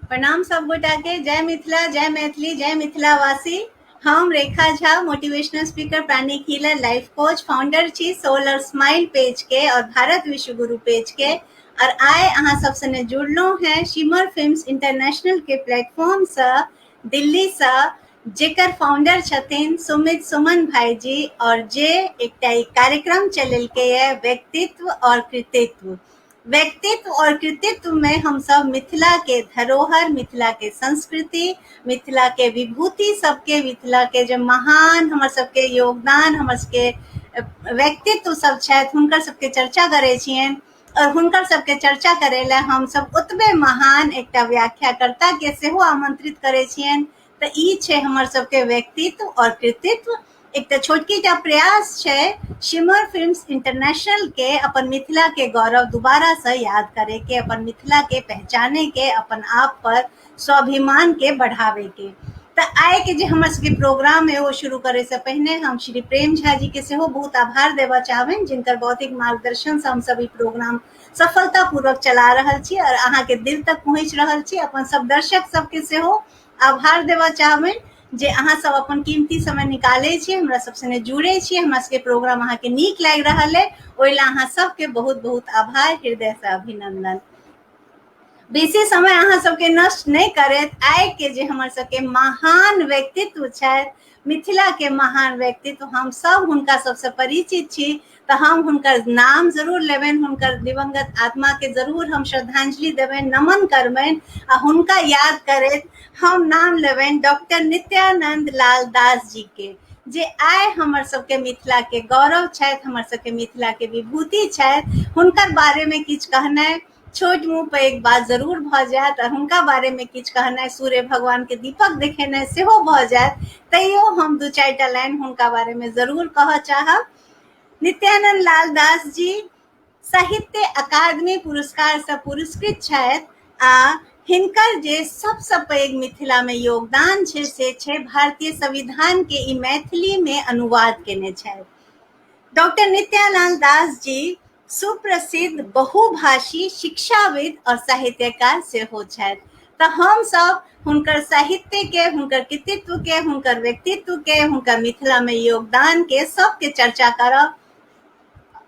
प्रणाम सब गोटा के। जय मिथिला, जय मैथिली, जय मिथिलावासी। हम Rekha Jha, motivational speaker, pranic healer, life coach, founder छी सोलर स्माइल पेज के और भारत विश्व गुरु पेज के। और आइ अहाँ सब सने जुड़लहुँ हैं शिमर फिल्म्स इंटरनेशनल के प्लेटफॉर्म से, दिल्ली से, जेकर फाउंडर छथिन सुमित सुमन भाईजी, और जे एकटा ई कार्यक्रम चलेलकै ये व्यक्तित्व और कृतित्व। व्यक्तित्व और कृतित्व में हम सब मिथिला के धरोहर, मिथिला के संस्कृति, मिथिला के विभूति सबके, मिथिला के जे महान हमर सबके योगदान, हमर सबके व्यक्तित्व सब छथि, हुनकर सबके चर्चा करै छियनि। और हुनकर सबके चर्चा करै लए हम सब ओतबे महान एकटा व्याख्याकर्ता के सेहो आमंत्रित करै छियनि। तऽ ई छै हमर सबके व्यक्तित्व और कृतित्व। एकटा छोटकी टा प्रयास छै शिमर फिल्म्स इंटरनेशनल के अपन मिथिला के गौरव दोबारा से याद करे के, अपन मिथिला के पहचाने के, अपन आप पर स्वाभिमान के बढ़ावे के। तऽ आइ के जे हमर सबके प्रोग्राम है ओ शुरू करे से पहिने हम श्री प्रेम झा जी के सेहो बहुत आभार देबऽ चाहबनि, जिनकर बौद्धिक मार्गदर्शन से हम सब ई प्रोग्राम सफलतापूर्वक चला रहल छी और अहाँ के दिल तक पहुँच रहल छी। अपन सब दर्शक सबके सेहो आभार देबऽ चाहबनि जे अहाँ सब अपन कीमती समय निकालै छी, हमरा सब संगे जुड़ै छी, हमरा सबके प्रोग्राम अहाँके नीक लागि रहल अइ, ओहि लए अहाँ सबके बहुत बहुत आभार, हृदय से अभिनंदन। बेसी समय अहाँ सबके नष्ट नहि करैत आइ के जे हमर सबके महान व्यक्तित्व छथि, मिथिला के महान व्यक्तित्व, हम सब हुनका सबसँ परिचित छी, तऽ हम हुनकर नाम जरूर लेबनि, हुनकर दिवंगत आत्मा के जरूर हम श्रद्धांजलि देबनि, नमन करबनि, आ हुनका याद करैत हम नाम लेबनि डॉक्टर नित्यानंद लाल दास जी के, जे आइ हमर सबके मिथिला के गौरव छथि, हमर सबके मिथिला के विभूति छथि। हुनकर बारे में किछु कहनाइ छोट मुँह पैघ बात जरूर भऽ जायत, और हुनका बारे में किछु कहनाइ सूर्य भगवान के दीपक देखेनाइ सेहो भऽ जायत, तैयो हम दू चारिटा लाइन हुनका बारे में जरूर कहऽ चाहब। नित्यानंद लाल दास जी साहित्य अकादमी पुरस्कार से पुरस्कृत छथि, आ हिनकर जे सबसँ पैघ मिथिला में योगदान छै से छै भारतीय संविधान के ई मैथिली में अनुवाद केने छथि। डॉक्टर नित्यानंद दास जी सुप्रसिद्ध बहुभाषी शिक्षाविद और साहित्यकार सेहो छथि। तऽ हम सब हुनकर साहित्य के, हुनकर कृतित्व के, हुनकर व्यक्तित्व के, हुनकर मिथिला में योगदान के सबके चर्चा करब।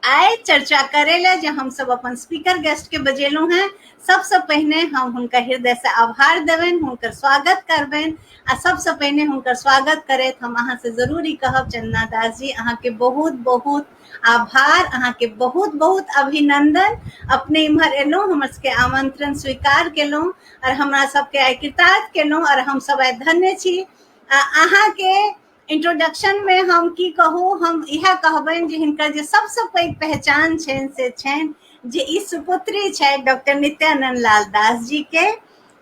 आइ चर्चा करे ले जे हम सब अपन स्पीकर गेस्ट के बजेलहुँ हैं, सबसँ पहिने हम हुनका हृदय से आभार देबनि, हुनकर स्वागत करबनि, आ सबसँ पहिने हुनकर स्वागत करैत हम अहाँ से जरूर ई कहब, चंदना दास जी अहाँके बहुत बहुत आभार, अहाँके बहुत बहुत अभिनंदन। अपने इम्हर एलहुँ, हमर सबके आमंत्रण स्वीकार केलहुँ और हमरा सबके आइ कृतार्थ केलहुँ, और हम सब आइ धन्य छी। आ अहाँके इंट्रोडक्शन में हम की कहू, हम इएह कहबनि जे हिनकर जे सबसँ पैघ पहचान छनि से छनि जे ई सुपुत्री छथि डॉक्टर नित्यानंद लाल दास जी के,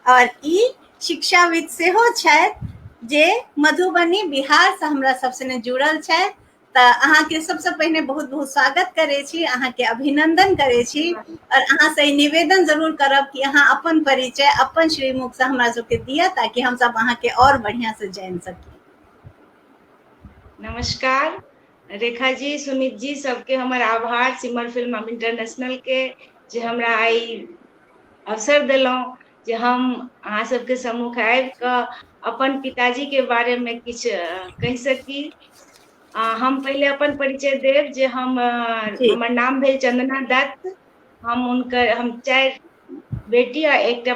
और ई शिक्षाविद सेहो छथि जे मधुबनी बिहार से हमरा सब संगे जुड़ल छथि। तऽ अहाँके सबसँ पहिने बहुत बहुत स्वागत करै छी, अहाँके अभिनंदन करै छी, और अहाँ से ई निवेदन जरूर करब कि अहाँ अपन परिचय अपन श्रीमुख से हमरा सबके दिअ, ताकि हम सब अहाँके और बढ़िया से जानि सकी। नमस्कार रेखा जी, सुमित जी, सबके हमर आभार सिमर फिल्म इंटरनेशनल के जे हमरा आइ अवसर देलहुँ जे हम अहाँ सबके सम्मुख आबि कऽ अपन पिताजी के बारे में किछु कहि सकी। हम पहिले अपन परिचय देब जे हमर नाम भेल चंदना दत्त। हम 4 बेटी आ एकटा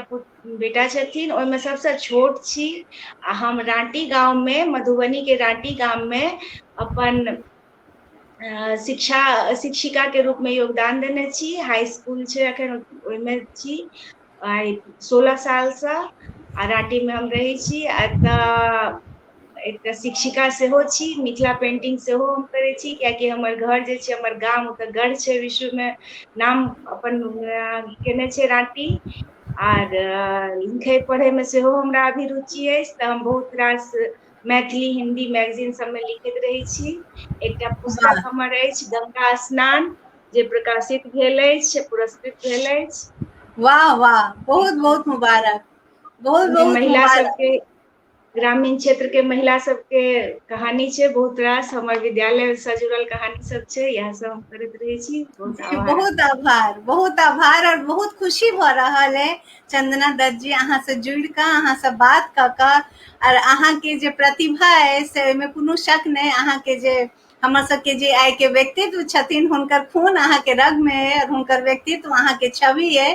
बेटा छथिन, ओहिमे सबसँ छोट छी। आ हम रांटी गाँव में, मधुबनी के रांटी गाम में अपन शिक्षिका के रूप में योगदान देने छी। हाई स्कूल छै अखन ओहिमे छी आइ 16 सालसँ, आ रांटी में हम रहै छी। आ तऽ एकटा शिक्षिका सेहो छी, मिथिला पेंटिंग सेहो हम करै छी, कियाकि हमर घर जे छै, हमर गाम ओतऽ गढ़ छै, विश्वमे नाम अपन केने छै रांटी। आर लिखै पढ़ैमे सेहो हमरा अभिरुचि अछि, तऽ हम बहुत रास मैथिली हिंदी मैगजीन सबमे लिखैत रहै छी। एकटा पुस्तक हमर अछि गंगा स्नान, जे प्रकाशित भेल अछि, पुरस्कृत भेल अछि। वाह वाह, बहुत बहुत मुबारक, बहुत बहुत महिला मुबारक। सबके ग्रामीण क्षेत्र के महिला सबके कहानी छै, बहुत रास हमर विद्यालय से जुड़ल कहानी सब छै, इएह सब हम करैत रहै छी। बहुत आभार। बहुत आभार, बहुत आभार और बहुत खुशी भऽ रहल है चंदना दत्त जी अहाँ से जुड़ि कऽ, अहाँ से बात कऽ कऽ, और अहाँ के जे प्रतिभा है से ओहिमे कोनो शक नहि। अहाँ के जे हमर सबके जे आइ के व्यक्तित्व छथिन हुनकर खून अहाँ के रग में है और हुनकर व्यक्तित्व अहाँ के छवि है,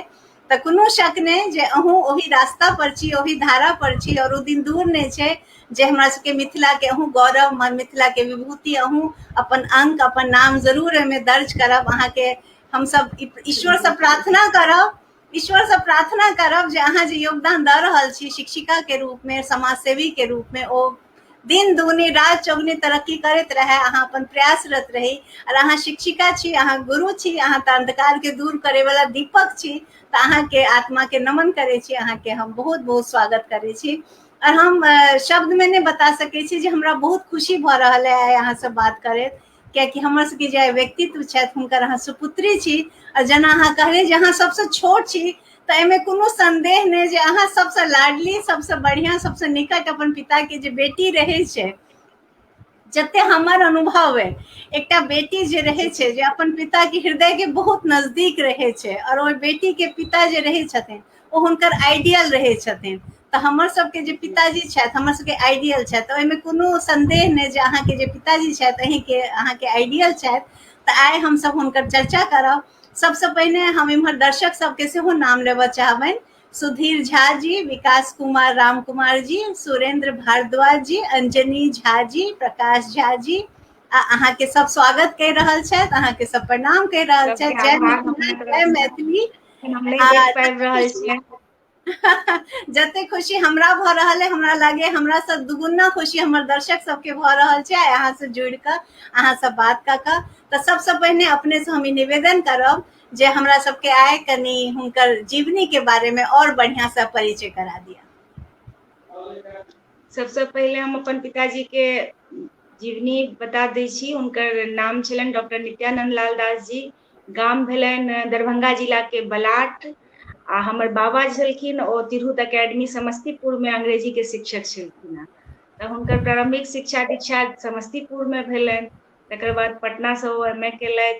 तऽ कोनो शक नहि जे अहूँ ओहि रास्ता पर छी, ओहि धारा पर छी, और ओ दिन दूर नहि छै जे हमरा सबके मिथिला के अहूँ गौरव, मिथिला के विभूति अहूँ अपन अंक, अपन नाम जरूर ओहिमे दर्ज करब। अहाँके हमसब ईश्वर से प्रार्थना करब, ईश्वर से प्रार्थना करब जे अहाँ जे योगदान दऽ रहल छी शिक्षिका के रूप में, समाजसेवी के रूप में, ओ दिन दूनी रात चौगुनी तरक्की करैत रहे, अहाँ अपन प्रयासरत रही। और अहाँ शिक्षिका छी, अहाँ गुरु छी, अहाँ तऽ अंधकार के दूर करे वाला दीपक छी, तऽ अहाँके आत्मा के नमन करै छी, अहाँके हम बहुत बहुत स्वागत करै छी। और हम शब्द में नहि बता सकै छी जे हमरा बहुत खुशी भऽ रहल है आइ अहाँ से बात करैत, कियाकि हमर सबके जे व्यक्तित्व छथि हुनकर अहाँ सुपुत्री छी। और जेना अहाँ कहलियै जे अहाँ सबसँ छोट छी, तऽ एहिमे कोनो संदेह नहि जे अहाँ सबसँ लाडली, सबसँ बढ़िया, सबसँ निकट अपन पिता के जे बेटी रहै छै, जते हमर अनुभव है, एकटा बेटी जे रहै छै जे अपन पिता के हृदय के बहुत नजदीक रहै छै, और ओहि बेटी के पिता जे रहै छथिन ओ हुनकर आइडियल रहै छथिन। तऽ हमर सबके जे पिताजी छथि हमर सबके आइडियल छथि, तऽ ओहिमे कोनो संदेह नहि जे अहाँके जे पिताजी छथि अहींके अहाँके आइडियल छथि। तऽ आइ हमसब हुनकर चर्चा करब। सबसँ पहिने हम इम्हर दर्शक सबके सेहो नाम लेबऽ चाहबनि। सुधीर झा जी, विकास कुमार राम कुमार जी, सुरेंद्र भारद्वाज जी, अंजनी झा जी, प्रकाश झा जी, आ अहाँके सब स्वागत कहि रहल छथि, अहाँके सब प्रणाम कहि रहल सबके छथि। जय आभार मिथिला, हमरा जय तरफ से। मैथिली। हम नहि आ देख पाबि रहल छियै। जते खुशी हमरा भऽ रहल है, हमरा लागे हमरा से दुगुना खुशी हमर दर्शक सबके भऽ रहल छै आइ अहाँ से जुड़ि कऽ, अहाँ से बात कऽ कऽ। तऽ सबसँ पहिने अपने से हम ई निवेदन करब जे हमरा सबके आइ कनि हुनकर जीवनी के बारे में और बढ़िया से परिचय करा दिया। सबसँ पहिले हम अपन पिताजी के जीवनी बता दै छी। हुनकर नाम छलनि डॉक्टर नित्यानंद लाल दास जी, गाम भेलनि दरभंगा जिला के बलाट, आ हमर बाबा छलखिन ओ तिरहुत एकेडमी समस्तीपुर में अंग्रेजी के शिक्षक छलखिन हेँ। तऽ हुनकर प्रारंभिक शिक्षा दीक्षा समस्तीपुर में भेलनि, तकर बाद पटना से ओ एम ए केलथि,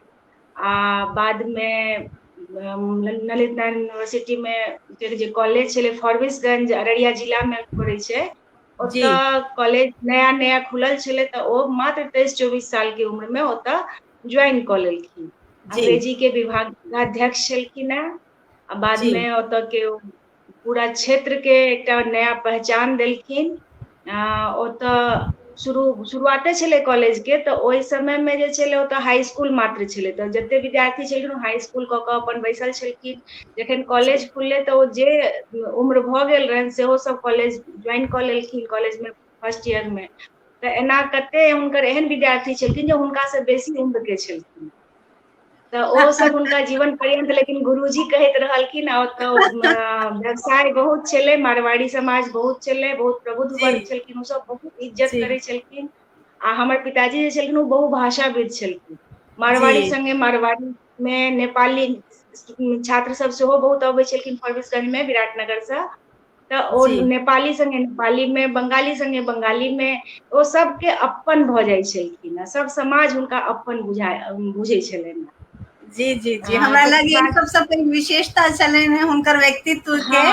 आ बाद में ललित नारायण यूनिवर्सिटी में जे कॉलेज छलै फॉरबिसगंज अररिया जिला में पड़ै छै, ओतऽ कॉलेज नया नया खुलल छलै, तऽ ओ मात्र 23-24 साल के उम्र में ओतऽ ज्वाइन कऽ लेलखिन। अंग्रेजी के विभागाध्यक्ष छलखिन हेँ, आ बाद में ओतऽ के पूरा क्षेत्र के एकटा नया पहचान देलखिन। ओतऽ शुरुआते छलै कॉलेज के, तऽ ओहि समय में जे छलै ओतऽ हाई स्कूल मात्र छलै, तऽ जते विद्यार्थी छलखिन हाई स्कूल कऽ कऽ अपन बैसल छलखिन। जखन कॉलेज खुललै तऽ ओ जे उम्र भऽ गेल रहनि सेहो सब कॉलेज ज्वाइन कऽ लेलखिन, कॉलेज में फर्स्ट ईयर में। तऽ एना कते हुनकर एहन विद्यार्थी छलखिन जे हुनका से बेसी उम्र के छलखिन, तऽ ओ सब हुनका जीवन पर्यंत लेकिन गुरुजी कहैत रहलखिन। आ ओतऽ व्यवसाय बहुत छलै, मारवाड़ी समाज बहुत छलै, बहुत प्रबुद्ध वर्ग छलखिन, ओ सब बहुत इज्जत करै छलखिन। आ हमर पिताजी जे छलखिन ओ बहुभाषाविद छलखिन, मारवाड़ी संगे मारवाड़ी में नेपाली छात्र सब सेहो बहुत अबै छलखिन फॉरबिसगंज में विराटनगर से, तऽ ओ नेपाली संगे नेपाली में, बंगाली संगे बंगाली में, ओ सबके अपन भऽ जाइ छलखिन, सब समाज हुनका अपन बुझै छलनि। जी जी जी, हमरा लागे ई सबसँ पैघ विशेषता छलनि हुनकर व्यक्तित्व के,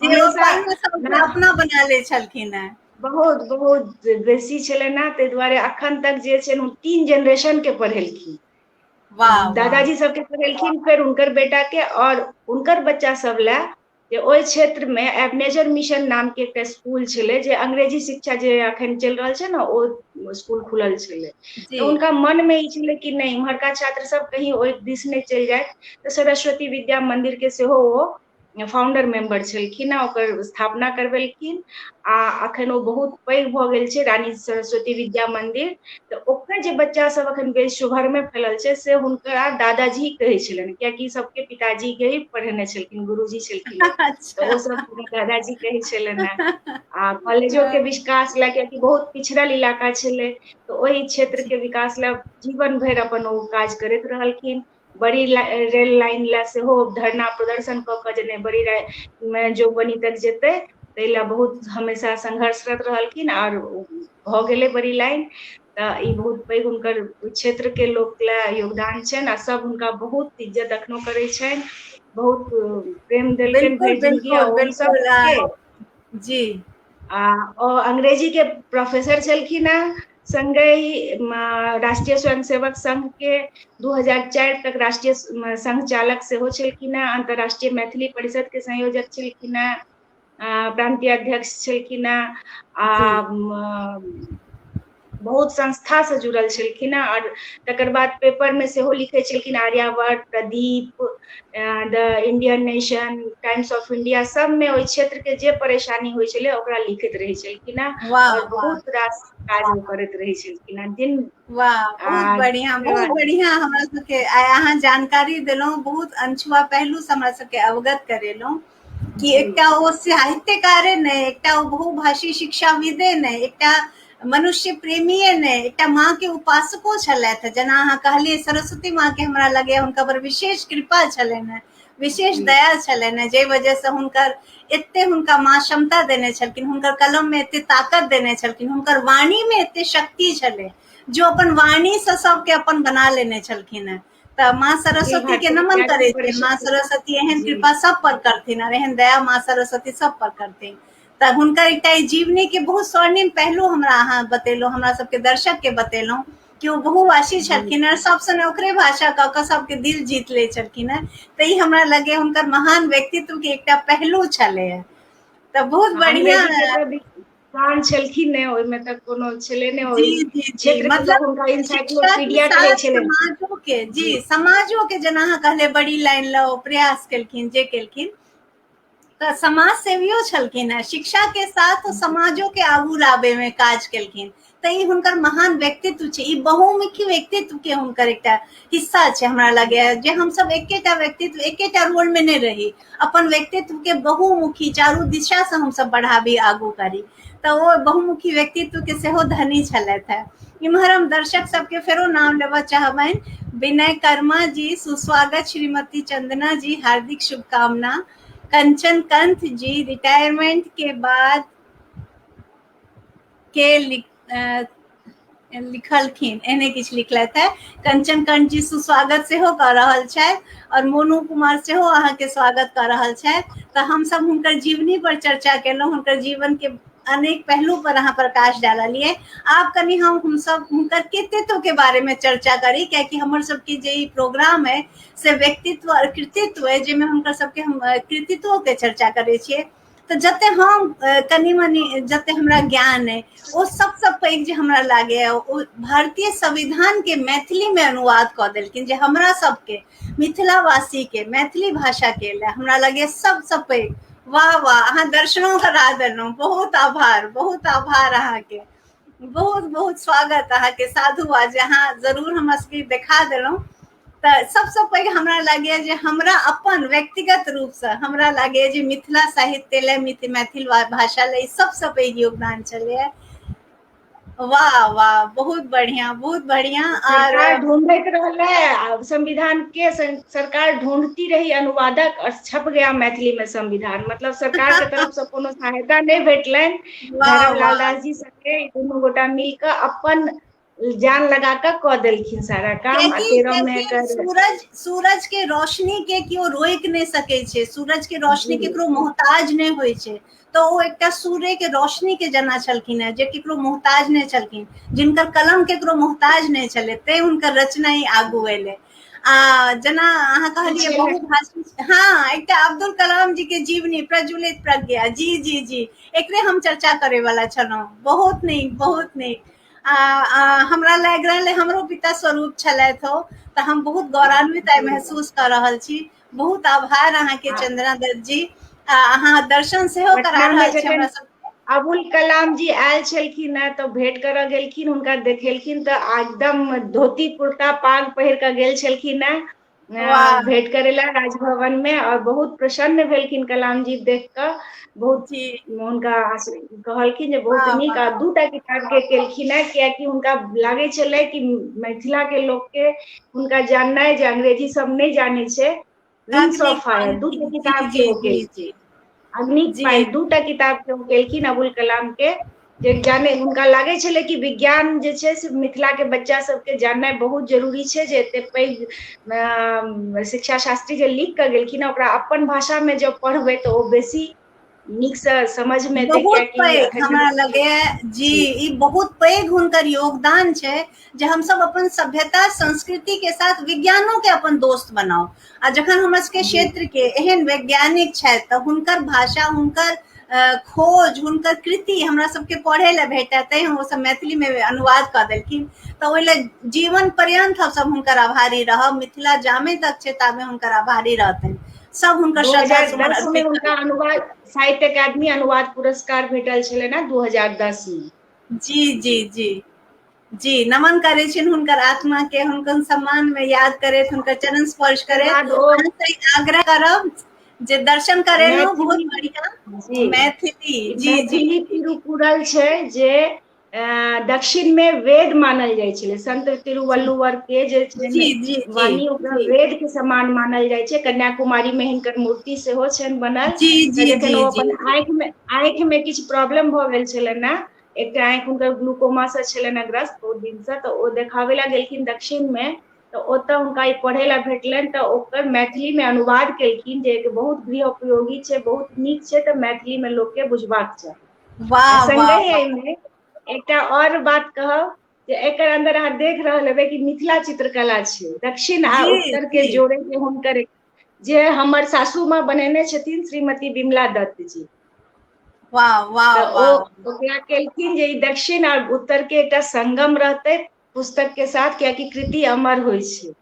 जे ओ सबके अपना बना लै छलखिन हेँ। बहुत बहुत बेसी छलनि हेँ, ताहि दुआरे अखन तक जे छै 3 जेनरेशन के पढ़ेलखिन। दादाजी सबके पढ़ेलखिन, फेर हुनकर बेटा के और हुनकर बच्चा सब लए जे ओहि क्षेत्र में एबनेजर मिशन नाम के एकटा स्कूल छलै, जे अंग्रेजी शिक्षा जे अखन चलि रहल छै ने ओ स्कूल खुलल छलै। तऽ हुनका मन में ई छलै कि नहि इम्हरका छात्र सब कहीं ओहि दिस नहि चलि जाय, तऽ सरस्वती विद्या मंदिर के सेहो ओ फाउंडर मेंबर छलखिन, ओकर स्थापना करबेलखिन। आ अखन ओ बहुत पैघ भऽ गेल छै रानी सरस्वती विद्या मंदिर। तऽ ओकर जे बच्चा सब अखन विश्व भर में फैलल छै से हुनका दादाजी कहै छलनि, कियाकि सबके पिताजी के ही पढ़ेने छलखिन, गुरुजी छलखिन, तऽ ओ सब दादाजी कहै छलनि हेँ। आ कॉलेजो के विकास लए, कियाकि बहुत पिछड़ल इलाका छलै, तऽ ओहि क्षेत्र के विकास लए जीवन भरि अपन ओ काज करैत रहलखिन। बड़ी रेल लाइन लए सेहो धरना प्रदर्शन कऽ कऽ जे नहि बड़ी मे जोगबनी तक जेतै ताहि लए बहुत हमेशा संघर्षरत रहलखिन आओर भऽ गेलै बड़ी लाइन। तऽ ई बहुत पैघ हुनकर क्षेत्र के लोक लए योगदान छनि आ सब हुनका बहुत इज्जत अखनो करै छनि, बहुत प्रेम देलकनि बिल्कुल भरि जिंदगी आ बिल्कुल ओ बिल्कुल सबके। जी। आ ओ अंग्रेजी के प्रोफेसर छलखिन हेँ, संगहि राष्ट्रीय स्वयंसेवक संघ के 2004 तक राष्ट्रीय संघ चालक सेहो छलखिन हेँ, अंतर्राष्ट्रीय मैथिली परिषद के संयोजक छलखिन हेँ, प्रांतीय अध्यक्ष छलखिन हेँ आ बहुत संस्था से जुड़ल छलखिन हेँ। आओर तकर बाद पेपर मे सेहो लिखै छलखिन, Aryavart, Pradeep, the Indian Nation, Times of India, सबमे ओहि क्षेत्र के जे परेशानी होइ छलै ओकरा लिखैत रहै छलखिन हेँ वाह और वाह बहुत रास काज ओ करैत रहै छलखिन हेँ दिन। वाह, बहुत आ बढ़िया, बहुत बढ़िया। हमरा सबके आइ अहाँ जानकारी देलहुँ, बहुत अनछुआ पहलू से हमरा सबके अवगत करेलहुँ कि जी एकटा ओ साहित्यकारे नहि, एकटा ओ बहुभाषी शिक्षाविदे नहि, एकटा मनुष्य प्रेमीये नहि, एकटा माँ के उपासको छलथि। जेना अहाँ कहलियै सरस्वती माँ के हमरा लगैया हुनका पर विशेष कृपा छलनि हेँ, विशेष जी दया छलनि हेँ, जाहि वजह से हुनकर एते हुनका माँ क्षमता देने छलखिन, हुनकर कलम में एते ताकत देने छलखिन, हुनकर वाणी में एते शक्ति छलै जो अपन वाणी से सबके अपन बना लेने छलखिन हेँ। तऽ माँ अखिल सरस्वती के भारतीय नमन विद्यार्थी करै छियनि, माँ परिषद। सरस्वती एहन जी कृपा सब पर करथिन और एहन दया माँ सरस्वती सब पर करथिन। तऽ हुनकर एकटा ई जीवनी के बहुत स्वर्णिम पहलू हमरा अहाँ बतेलहुँ, हमरा सबके दर्शक के बतेलहुँ कि ओ बहुभाषी जी छलखिन और सब सने ओकरे भाषा कऽ कऽ सबके दिल जीत लै छलखिन हेँ। तऽ ई हमरा लगे हुनकर महान व्यक्तित्व के एकटा पहलू छलै हेँ। तऽ बहुत बढ़िया। अंग्रेजी के तऽ विद्वान छलखिन ने, ओहिमे तऽ कोनो छलै ने, जी ओहि जी जी क्षेत्र के मतलब लोक हुनका शिक्षा के इनसाइक्लोपीडिया कहै साथ छलै। समाजो के, जी जी समाजो के जेना अहाँ कहलियै बड़ी लाइन लऽ ओ प्रयास केलखिन जे केलखिन, तऽ समाज सेवियो छलखिन हेँ, शिक्षा के साथ ओ समाजो के आगू लाबे मे काज केलखिन। तऽ ई हुनकर महान व्यक्तित्व छै, ई बहुमुखी व्यक्तित्व के हुनकर एकटा हिस्सा छै। हमरा लगैया जे हमसब एकेटा व्यक्तित्व एकेटा रोल में नहि रही, अपन व्यक्तित्व के बहुमुखी चारू दिशा से हमसब बढ़ाबी, आगू करी। तऽ ओ बहुमुखी व्यक्तित्व के सेहो धनी छलथि हेँ। इम्हर हम दर्शक सबके फेरो नाम लेबऽ चाहबनि, विनय कर्मा जी सुस्वागत, श्रीमती चंदना जी हार्दिक शुभकामना, कंचन कंथ जी रिटायरमेंट के बाद के लिखलखिन, एहने किछु लिखलथि है। कंचन कंठ जी सुस्वागत सेहो कऽ रहल छथि और मोनू कुमार सेहो अहाँके स्वागत कऽ रहल छथि। तऽ हमसब हुनकर जीवनी पर चर्चा केलहुँ, हुनकर जीवन के अनेक पहलू पर अहाँ प्रकाश डाललियै। आब कनि हमसब हुनकर कृतित्व के बारे में चर्चा करी, कियाकि हमर सबके जे ई प्रोग्राम है से व्यक्तित्व और कृतित्व है, जाहिमे हुनकर सबके हम कृतित्वो के चर्चा करै छियै। तऽ जते हम कनि मनि जते हमरा ज्ञान है ओ सबसँ पैघ जे हमरा लागैया ओ भारतीय संविधान के मैथिली में अनुवाद कऽ देलखिन, जे हमरा सबके मिथिलावासी के मैथिली भाषा के लए हमरा लगैया सबसँ पैघ। वाह वाह, अहाँ दर्शनो करा देलहुँ, बहुत आभार, बहुत आभार अहाँके, बहुत बहुत स्वागत अहाँके, साधुवाद जे अहाँ जरूर हमरा सबके देखा देलहुँ। तऽ सबसँ पैघ हमरा लागैया जे हमरा अपन व्यक्तिगत रूपसँ हमरा लागैया जे मिथिला साहित्य लए, मैथिल भाषा लए सबसँ पैघ योगदान छलैया। वाह वाह, बहुत बढ़िया, बहुत बढ़िया। और सरकार ढूंढैत रहलै, आ संविधान के सरकार ढूंढती रही अनुवादक और छप गया मैथिली में संविधान। मतलब सरकार के तरफ से कोनो सहायता नहि भेटलनि। वाह भैरव लाल वाह दास जी संगे दुनू गोटा मिल कऽ अपन जान लगा कऽ कऽ देलखिन सारा काम। आ कियाकि 13 मे कियाकि एकर सूरज सूरज के रोशनी के केओ रोकि नहि सकै छै, सूरज के रोशनी जी केकरो मोहताज नहि होइ छै। तऽ ओ एकटा सूर्य के रोशनी के जेना छलखिन हेँ, जे केकरो मोहताज नहि छलखिन, जिनकर कलम केकरो मोहताज नहि छलै, तैं हुनकर रचना ही आगू एलै। आ जेना अहाँ कहलियै छलै बहुभाषी, हाँ एकटा अब्दुल कलाम जी के जीवनी प्रज्वलित प्रज्ञा, जी जी जी, एकरे हम चर्चा करे वाला छलहुँ। बहुत नीक, बहुत नीक। आ आ हमरा लागि रहल है हमरो पिता स्वरूप छलथि हो, तऽ हम बहुत गौरवान्वित आइ महसूस कऽ रहल छी। बहुत आभार अहाँके चंदना दत्त जी, आ अहाँ दर्शन सेहो करा पटना में रहल छी जखन हमरा सबके। अबुल कलाम जी आयल छलखिन हेँ तऽ भेंट करऽ गेलखिन, हुनका देखेलखिन तऽ एकदम धोती कुर्ता पाग पहिर कऽ गेल छलखिन हेँ वाह भेंट करे ला राजभवन में, और बहुत प्रसन्न भेलखिन कलाम जी देख कऽ, बहुत जी हुनका कहलखिन जे बहुत वाह नीक। आ वाह दूटा किताब के केलखिन हेँ, कियाकि हुनका लागै छलै कि मिथिला के लोक के हुनका जाननाइ जे अंग्रेजी सब नहि जानै छै, विंग्स अग्नि ऑफ फायर दूटा जी किताब के जी ओ जी केलखिन। जी अग्निक पानि दूटा किताब के ओ केलखिन अबुल कलाम के, जे जाने हुनका लागै छलै कि विज्ञान जे छै से मिथिला के बच्चा सबके जाननाइ बहुत जरूरी छै, जे एते पैघ शिक्षा शास्त्री जे लिख कऽ गेलखिन ओकरा अपन भाषा मे जब पढ़बै तऽ ओ बेसी नीकसँ समझ मे एतै। बहुत कियाकि पैघ एखन हमरा लगैया जी ई बहुत पैघ हुनकर योगदान छै जे हमसब अपन सभ्यता संस्कृति के साथ विज्ञानो के अपन दोस्त बनाउ। आ जखन हमर सबके क्षेत्र के एहन वैज्ञानिक छथि तऽ हुनकर भाषा, हुनकर खोज, हुनकर कृति हमरा सबके पढ़े लए भेटत, तैं ओ सब मैथिली मे अनुवाद कऽ देलखिन। तऽ ओहि लए जीवन पर्यंत हमसब हुनकर आभारी रहब। मिथिला जामे तक छै तामे हुनकर आभारी रहतनि सब, हुनकर श्रद्धा सुमन 2010 मे अर्पित। हुनका अनुवाद साहित्य अकादमी अनुवाद पुरस्कार भेटल छलै ने 2010 मे। जी जी जी जी, नमन करै छियनि हुनकर आत्मा के, हुनकर सम्मान में याद करैत, हुनकर चरण स्पर्श तकर करैत बाद ओ अहाँसँ आग्रह करब जे दर्शन करेलहुँ, बहुत मैथिली बढ़िया। जी मैथिली जी जी मैथिली तिरुकुरल छै जे दक्षिण मे वेद मानल जाइ छलै, संत तिरुवल्लुवर के जे छै जी ने जी जी वाणी, ओकरा जी वेद के समान मानल जाइ छै। कन्याकुमारी मे हिनकर मूर्ति सेहो छनि बनल। जी तऽ जी जखन जी ओ जी अपन आँखि मे किछु प्रॉब्लम भऽ गेल छलनि ने, एकटा आँखि हुनकर ग्लूकोमा से छलनि ग्रस्त बहुत दिनसँ, तऽ ओ देखाबै लए गेलखिन दक्षिण मे, तऽ ओतऽ हुनका ई पढ़य लए भेटलनि, तऽ ओकर मैथिली मे अनुवाद केलखिन जे बहुत गृह उपयोगी छै, बहुत नीक छै, तऽ मैथिली मे लोकके बुझबाक चाही। आ वाह वाह संगहि वाह। एहिमे एकटा आओर बात कहब जे एकर अन्दर अहाँ देख रहल हेबै कि मिथिला चित्रकला छै, दक्षिण आ जी उत्तर के जी जोड़े के हुनकर, जे हमर सासू माँ बनेने छथिन श्रीमती बिमला दत्त जी। वाह वाह तऽ ओ वाह। ओकरा केलखिन जे ई दक्षिण आर उत्तर के एकटा संगम रहतै पुस्तक के साथ, कियाकि कृति अमर होइ छै,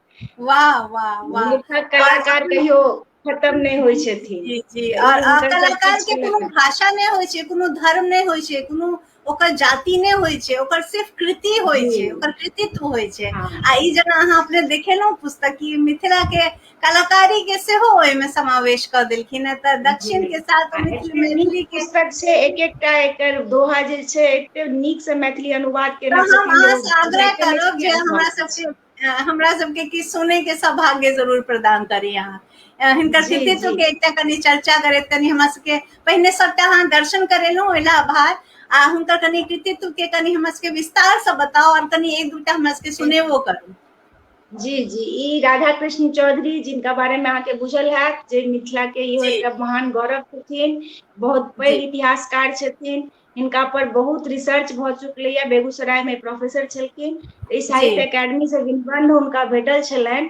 वाह वाह वाह। लेखक और कलाकार कहियो खत्म नहि होइ छथिन। जी जी। तऽ और ई हुनकर कलाकार सबकिछु के कोनो छलनि। भाषा नहि होइ छै, कोनो धर्म नहि होइ छै, कोनो ओकर जाति नहि होइ छै, ओकर सिर्फ कृति होइ जी छै, ओकर कृतित्व होइ छै। हँ आ ई जेना अहाँ अपने देखेलहुँ पुस्तक की मिथिला के कलाकारी के सेहो ओहिमे समावेश कऽ देलखिन हेँ, तऽ जी दक्षिण के साथ आ मिथिल एते नीक मैथिली के पुस्तक छै, एक एकटा एकर दोहा जे छै एते नीक से मैथिली अनुवाद तऽ केने हम छथिन जे अहाँ ओ से आग्रह बुझाइते नहि छै करब कि जे अनुवाद हमरा छै। सबके, हमरा सबके किछु सुनै के सौभाग्य जरूर प्रदान करी अहाँ। हिनकर जी कृतित्व जी के एकटा कनि चर्चा करैत कनि हमरा सबके पहिने सबटा अहाँ दर्शन करेलहुँ, ओहि लए आभार। आ हुनकर कनि कृतित्व के कनि हमरा सबके विस्तार से बताउ और कनि एक दूटा हमरा सबके सुनेबो करू। जी जी, ई राधा कृष्ण चौधरी जिनका बारे में अहाँके बुझल हैत जे मिथिला के इहो जी एकटा महान गौरव छथिन, बहुत पैघ जी इतिहासकार छथिन, हिनका पर बहुत रिसर्च भऽ चुकलैया, बेगूसराय में प्रोफेसर छलखिन। ई जी साहित्य अकादमी से निबंध हुनका भेटल छलनि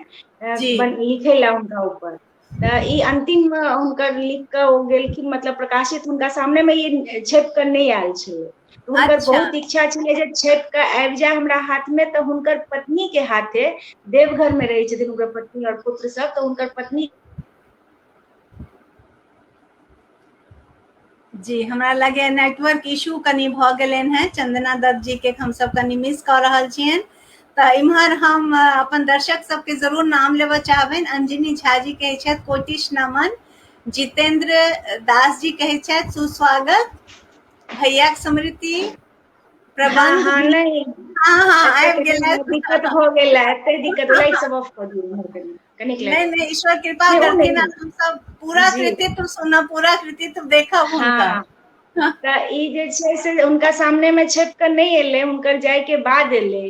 जी लिखै लए हुनका ऊपर, तऽ ई अंतिम हुनकर लिख कऽ ओ गेलखिन, मतलब प्रकाशित हुनका सामने मे ई छपि कऽ नहि आयल छलै। हुनकर अच्छा बहुत इच्छा छलै जे छपि कऽ आबि जाय हमरा हाथ मे, तऽ हुनकर पत्नी के हाथे, देवघर मे रहै छथिन हुनकर पत्नी और पुत्र सब, तऽ हुनकर पत्नी जी। हमरा लगैए नेटवर्क इशू कनि भऽ गेलनि हेँ चंदना दत्त जी के, हमसब कनि मिस कऽ रहल छियनि। तऽ इम्हर हम अपन दर्शक सबके जरूर नाम लेबऽ चाहबनि। अंजनी झा जी कहै छथि कोटिश नमन, जितेंद्र दास जी कहै छथि सुस्वागत, भैयाक स्मृति हँ प्रबंध हँ भी नहि हँ हँ एते आबि कनि गेलथि। दिक्कत भऽ गेल एते दिक्कत, लाइट सब ऑफ कऽ दियौ इम्हर कनि कनिक नहि लाइट नहि, ईश्वर कृपा नहि ओ करथिन आ नहि हमसब पूरा जी कृतित्व सुनब, पूरा कृतित्व देखब हुनकर। हँ तऽ ई जे छै से हुनका सामने मे छपि कऽ नहि एलै, हुनकर जाय के बाद एलै।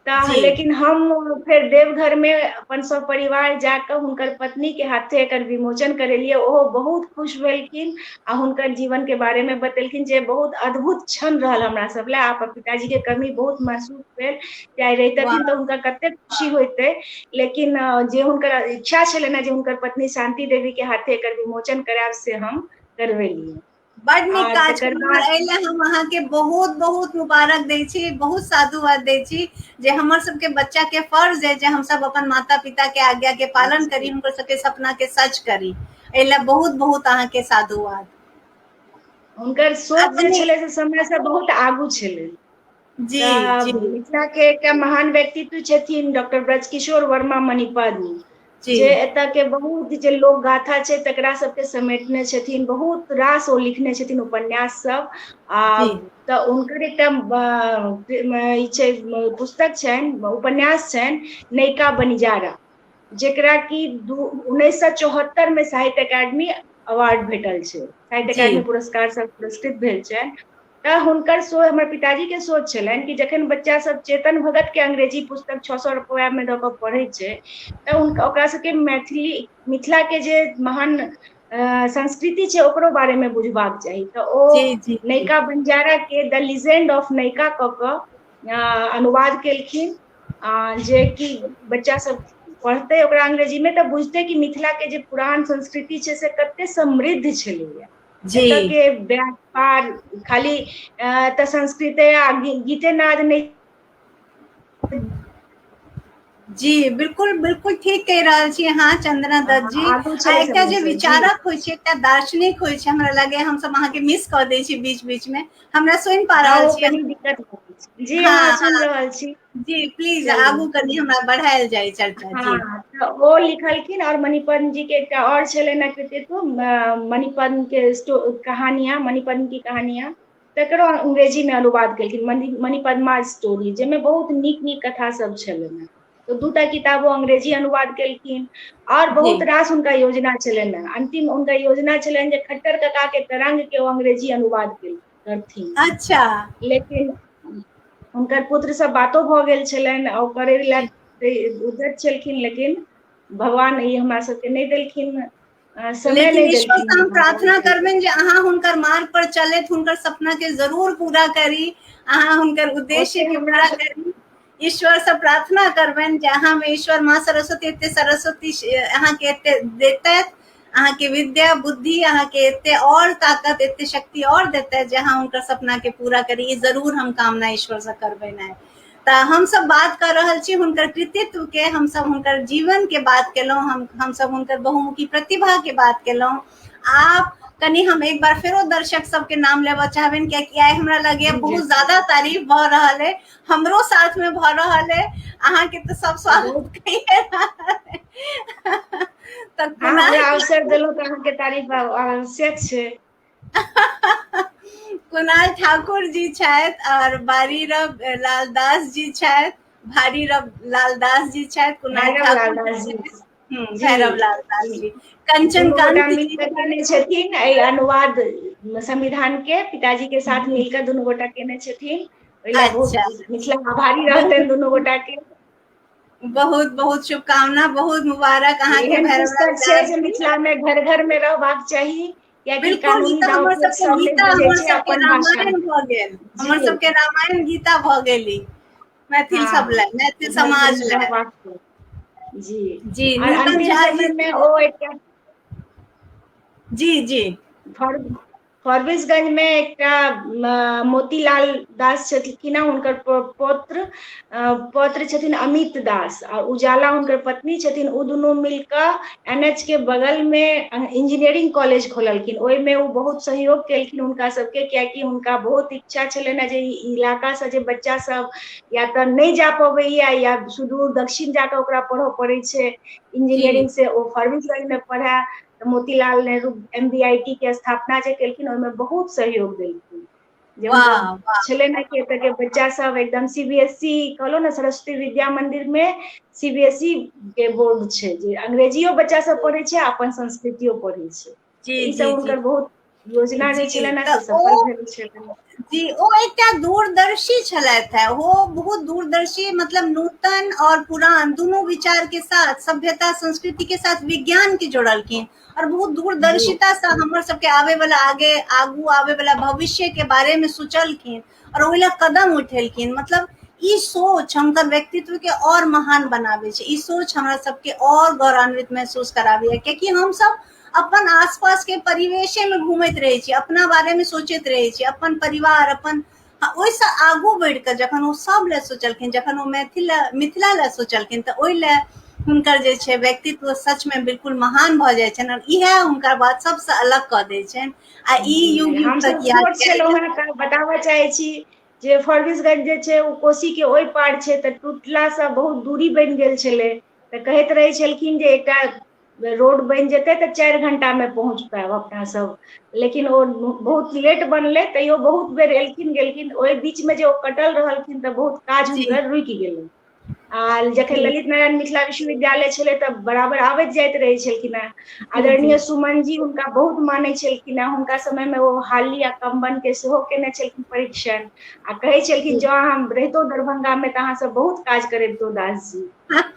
तऽ जी लेकिन हम फेर देवघर मे अपन सब परिवार जाकऽ हुनकर पत्नी के हाथे एकर विमोचन करेलियै, ओहो बहुत खुश भेलखिन आ हुनकर जीवन के बारे मे बतेलखिन जे बहुत अद्भुत क्षण रहल हमरा सब लए, अपन पिताजी के कमी बहुत महसूस भेल, जे आइ वाह रहितथिन तऽ हुनका कते खुशी होइतै, लेकिन जे हुनकर इच्छा छलनि ने जे हुनकर पत्नी शान्ति देवी के हाथे एकर विमोचन करायब, से हम करबेलियै। बड नीक आ काज तकर केलहुँ। बाद एहि लए हम अहाँके बहुत बहुत मुबारक दै छी, बहुत साधुवाद दै छी जे हमर सबके बच्चा के फर्ज है जे हमसब अपन माता पिता के आज्ञा के पालन करी, हुनकर सबके सपना के सच करी। एहि लए बहुत बहुत अहाँके साधुवाद। हुनकर सोच जे अपने छलै से समय से बहुत आगू छलै। जी तऽ जी मिथिला के एकटा महान व्यक्तित्व छथिन डॉक्टर ब्रजकिशोर वर्मा मणिपद्म, जी जे एतऽ के बहुत जे लोक गाथा छै तकरा सबके समेटने छथिन, बहुत रास ओ लिखने छथिन उपन्यास सब। आ जी तऽ हुनकर एकटा ई छै पुस्तक छनि, उपन्यास छनि नैका बनिजारा, जेकरा कि 1974 मे साहित्य अकादमी अवार्ड भेटल छै, साहित्य अकादमी पुरस्कार सँ पुरस्कृत भेल छनि। तऽ हुनकर सोच, हमर पिताजी के सोच छलनि कि जखन बच्चा सब चेतन भगत के अंग्रेजी पुस्तक 600 रुपआ में दऽ कऽ पढ़ै छै तऽ हुनका ओकरा सबके मैथिली मिथिला के जे महान संस्कृति छै ओकरो बारे में बुझबाक चाही। तऽ ओ नैका बंजारा के द लिजेंड ऑफ नैका कऽ कऽ अनुवाद केलखिन, जे कि बच्चा सब पढ़तै ओकरा अंग्रेजी में तऽ बुझतै कि मिथिला के जे पुरान संस्कृति छै से कते समृद्ध छलैया। एतऽ के व्यापार खाली तऽ संस्कृते आ गीते नाद नहि। जी बिल्कुल बिल्कुल ठीक कहि रहल छी अहाँ चंदना दत्त जी। आ एकटा जे विचारक होइ छै, एकटा दार्शनिक होइ छै, हमरा लगैया हमसब अहाँके मिस कऽ दै छी बीच बीच में। हमरा सुनि पा रहल छी? जी हाँ, सुनि रहल छी जी। प्लीज आगू कनि हमरा बढ़ायल जाय चर्चा। जी, तऽ ओ लिखलखिन। और मणिपद्म जी के एकटा और छलनि कृतित्व, मणिपद्म के कहानियां, मणिपद्म की कहानियां, तकरो अंग्रेजी में अनुवाद केलखिन, मणिपद्मा स्टोरी, जाहिमे बहुत नीक नीक कथा सब छलनि। तऽ दूटा किताब ओ अंग्रेजी अनुवाद केलखिन। और बहुत रास हुनका योजना छलनि। अंतिम हुनका योजना छलनि जे खट्टर कका के तरंग के ओ अंग्रेजी अनुवाद करथिन। अच्छा। लेकिन हुनकर पुत्र सब बातो भऽ गेल छलनि आ ओ करै लए उद्यत छलखिन, लेकिन भगवान ई हमरा सबके नहि देलखिन, समय नहि देलखिन। हम प्रार्थना करबनि जे अहाँ हुनकर मार्ग पर चलैत हुनकर सपना के जरूर पूरा करी, अहाँ हुनकर उद्देश्य के पूरा करी। ईश्वर से प्रार्थना करबनि जे अहाँ में ईश्वर माँ सरस्वती एते सरस्वती अहाँके एते देतैथ, अहाँके विद्या बुद्धि, अहाँके एते और ताकत, एते शक्ति और देतैथ जे अहाँ हुनकर सपना के पूरा करी। ई जरूर हम कामना ईश्वर से करबनि। आइ तऽ हमसब बात कर रहल छी हुनकर कृतित्व के, हमसब हुनकर जीवन के बात केलहुँ, हमसब हुनकर बहुमुखी प्रतिभा के बात केलहुँ। आब कनि हम एक बार फेरो दर्शक सबके नाम लेबऽ चाहबनि, कियाकि आइ हमरा लगैया बहुत ज्यादा तारीफ भऽ रहल है, हमरो साथ में भऽ रहल है, अहाँके तऽ सब स्वागत कहिए रहल है। तऽ अवसर देलहुँ तऽ अहाँके तारीफ आवश्यक छै। कुणाल ठाकुर जी छथि और बारीरव लाल दास जी छथि, भारीरव लाल दास जी छथि, कुणाल ठाकुर जी, भैरव लाल दास जी, कंचन कांत जी केने छथिन एहि अनुवाद संविधान के, पिताजी के साथ मिलकर दुनू गोटा केने छथिन। अच्छा, मिथिला आभारी रहतनि दुनू गोटा के। बहुत बहुत शुभकामना, बहुत मुबारक अहाँके। भैरव लाल दास जी मिथिला में घर घर में रहबाक चाही, बिल्कुल। ई तऽ हमर सबके गीता, हमर सबके रामायण भऽ गेल, हमर सबके रामायण गीता भऽ गेली मैथिल सब लए, मैथिल समाज लए। जी जी। नूतन झा जी ओ एकटा जी जी फॉरबिसगंज में एकटा मोतीलाल दास छलखिन, हुनकर पौत्र पौत्र छथिन अमित दास आ उजाला हुनकर पत्नी छथिन। ओ दुनू मिलकऽ एन एच के बगल में इंजीनियरिंग कॉलेज खोललखिन। ओहिमे ओ बहुत सहयोग केलखिन हुनका सबके, कियाकि हुनका बहुत इच्छा छलनि जे ई इलाका से जे बच्चा सब या तऽ नहि जा पबैया या सुदूर दक्षिण जाकऽ ओकरा पढ़ऽ पड़ै छै इंजीनियरिंग से, ओ फॉरबिसगंज में पढ़ै। तऽ मोतीलाल नेहरू MBIT के स्थापना जे केलखिन ओहिमे बहुत सहयोग देलखिन। जे छलै ने कि एतऽ के बच्चा सब एकदम CBSE कहलो ने, सरस्वती विद्या मंदिर में CBSE के बोर्ड छै जे अंग्रेजियो बच्चा सब पढ़ै छै, अपन संस्कृतियो पढ़ै छै। ई सब हुनकर बहुत योजना जे छलनि से सफल भेल छलनि। जी, ओ एकटा दूरदर्शी छलथि है, वो बहुत दूरदर्शी, मतलब नूतन और पुरान दोनों विचार के साथ सभ्यता संस्कृति के साथ विज्ञान के जोड़लखिन और बहुत दूरदर्शिता से हमर सबके आवे वाला आगे आगू आवे वाला भविष्य के बारे में सोचलखिन और ओहि ला कदम उठेलखिन। मतलब ई सोच हुनकर व्यक्तित्व के और महान बनावे छै, ई सोच हमरा सबके और गौरवान्वित महसूस कराबैया, कियाकि हम सब अपन आसपास के परिवेशे में घूमैत रहै छी, अपना बारे में सोचैत रहै छी, अपन परिवार अपन ओहिसँ आगू बढ़ि कऽ जखन ओ सब लए सोचलखिन, जखन ओ मैथिल मिथिला लए सोचलखिन, तऽ ओहि लए हुनकर जे छै व्यक्तित्व सच में बिल्कुल महान भऽ जाइ छनि और इएह हुनकर बात सबसँ अलग कऽ दै छनि। आ ई युग युग तक याद बताबऽ चाहै छी जे फॉरबिसगंज जे छै ओ कोसी के ओहि पार छै, तऽ टूटलासँ बहुत दूरी बनि गेल छलै। तऽ कहैत रहै छलखिन जे एकटा रोड बनि जेतै तऽ 4 घंटा में पहुँच पायब अपना सब, लेकिन ओ बहुत लेट बनलै, तैयो बहुत बेर एलखिन गेलखिन। ओहि बीच में जे ओ कटल रहलखिन तऽ बहुत काज हुनकर रुकि गेलै। आ जखन ललित नारायण मिथिला विश्वविद्यालय छलै तऽ बराबर आबैत जाइत रहै छलखिन हेँ। आदरणीय सुमन जी हुनका बहुत मानै छलखिन हेँ। हुनका समय मे ओ हाली आ कम्बन के सेहो केने छलखिन परीक्षण, आ कहै छलखिन जँ अहाँ रहितहुँ दरभंगा मे तऽ अहाँ सब बहुत काज करबितहुँ दास जी।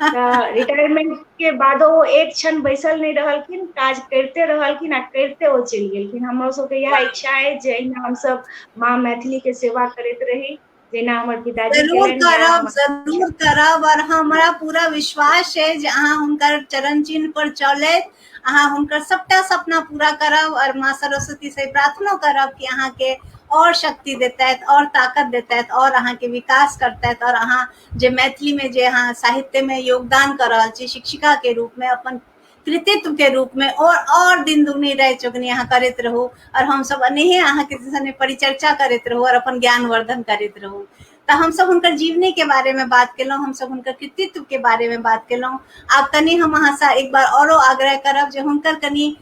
तऽ रिटायरमेंट के बादो ओ एक क्षण बैसल नहि रहलखिन, काज करिते रहलखिन आ करिते ओ चलि गेलखिन। हमरो सबके इएह इच्छा अछि जे एहिना हमसब माँ मैथिली के सेवा करैत रही, जेना हमर पिताजी जरूर करब, जरूर करब। और हमरा पूरा विश्वास है जे अहाँ हुनकर चरण चिन्ह पर चलैत अहाँ हुनकर सबटा सपना पूरा करब, और माँ सरस्वती से प्रार्थनो करब कि अहाँ के और शक्ति देतैथ, और ताकत देतैथ, और अहाँ के विकास करतैथ, और अहाँ जे मैथिली में जे अहाँ साहित्य में योगदान कर रहल छी शिक्षिका के रूप में, अपन कृतित्व के रूप में, और दिन दुगनी राति चौगनी अहाँ करैत रहू, और हम सब अनेहे अहाँ के संगे परिचर्चा करैत रहू और अपन ज्ञानवर्धन करैत रहू। तऽ हमसब हुनकर जीवनी के बारे में बात केलहुँ, हमसब हुनकर कृतित्व के बारे में बात केलहुँ। आब कनि हम अहाँ से एक बार औरो आग्रह करब जे हुनकर कनि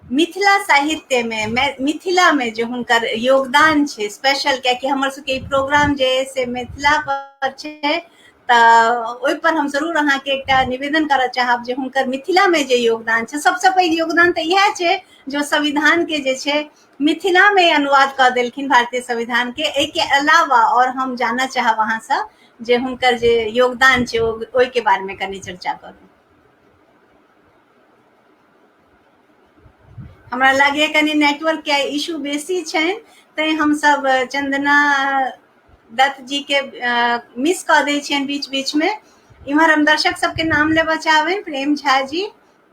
मिथिला साहित्य में, मिथिला में जे हुनकर योगदान छै स्पेशल, कियाकि हमर सबके ई प्रोग्राम जे है से मिथिला पर छै, तऽ ओहि पर हम जरूर अहाँके एकटा निवेदन करऽ चाहब जे हुनकर मिथिला में जे योगदान छै, सबसँ पैघ योगदान तऽ इएह छै जो संविधान के जे छै मिथिला में अनुवाद कऽ देलखिन भारतीय संविधान के। एहिके अलावा और हम जानऽ चाहब अहाँसँ जे हुनकर जे योगदान छै ओहिके बारे में कनि चर्चा करू। हमरा लागैए कनि नेटवर्क के इशू बेसी छनि, तैं हमसब चंदना दत्त जी के मिस कऽ दै छियनि बीच बीच में। इम्हर हम दर्शक सबके नाम लेबऽ चाहबनि, प्रेम झा जी,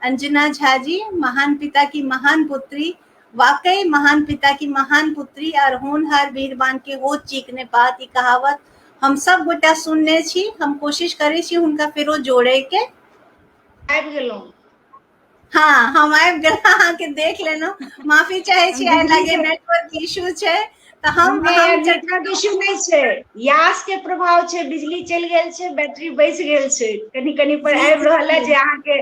अंजना झा जी, महान पिता की महान पुत्री, वाकई महान पिता की महान पुत्री और होनहार वीरवान के हो चीकने पात, ई कहावत हम सब गोटा सुनने छी। हम कोशिश करै छी हुनका फेरो जोड़े के। आबि गेलहुँ। हाँ, हम आबि गेलहुँ, अहाँके देख लेलहुँ, माफी चाहै छी, आइ लागे नेटवर्क इशू छै तऽ हम नेटवर्क इशू नहि छै, यास के प्रभाव छै, बिजली चलि गेल छै, बैटरी बैस गेल छै, कनि कनि पर आबि रहल है जे अहाँके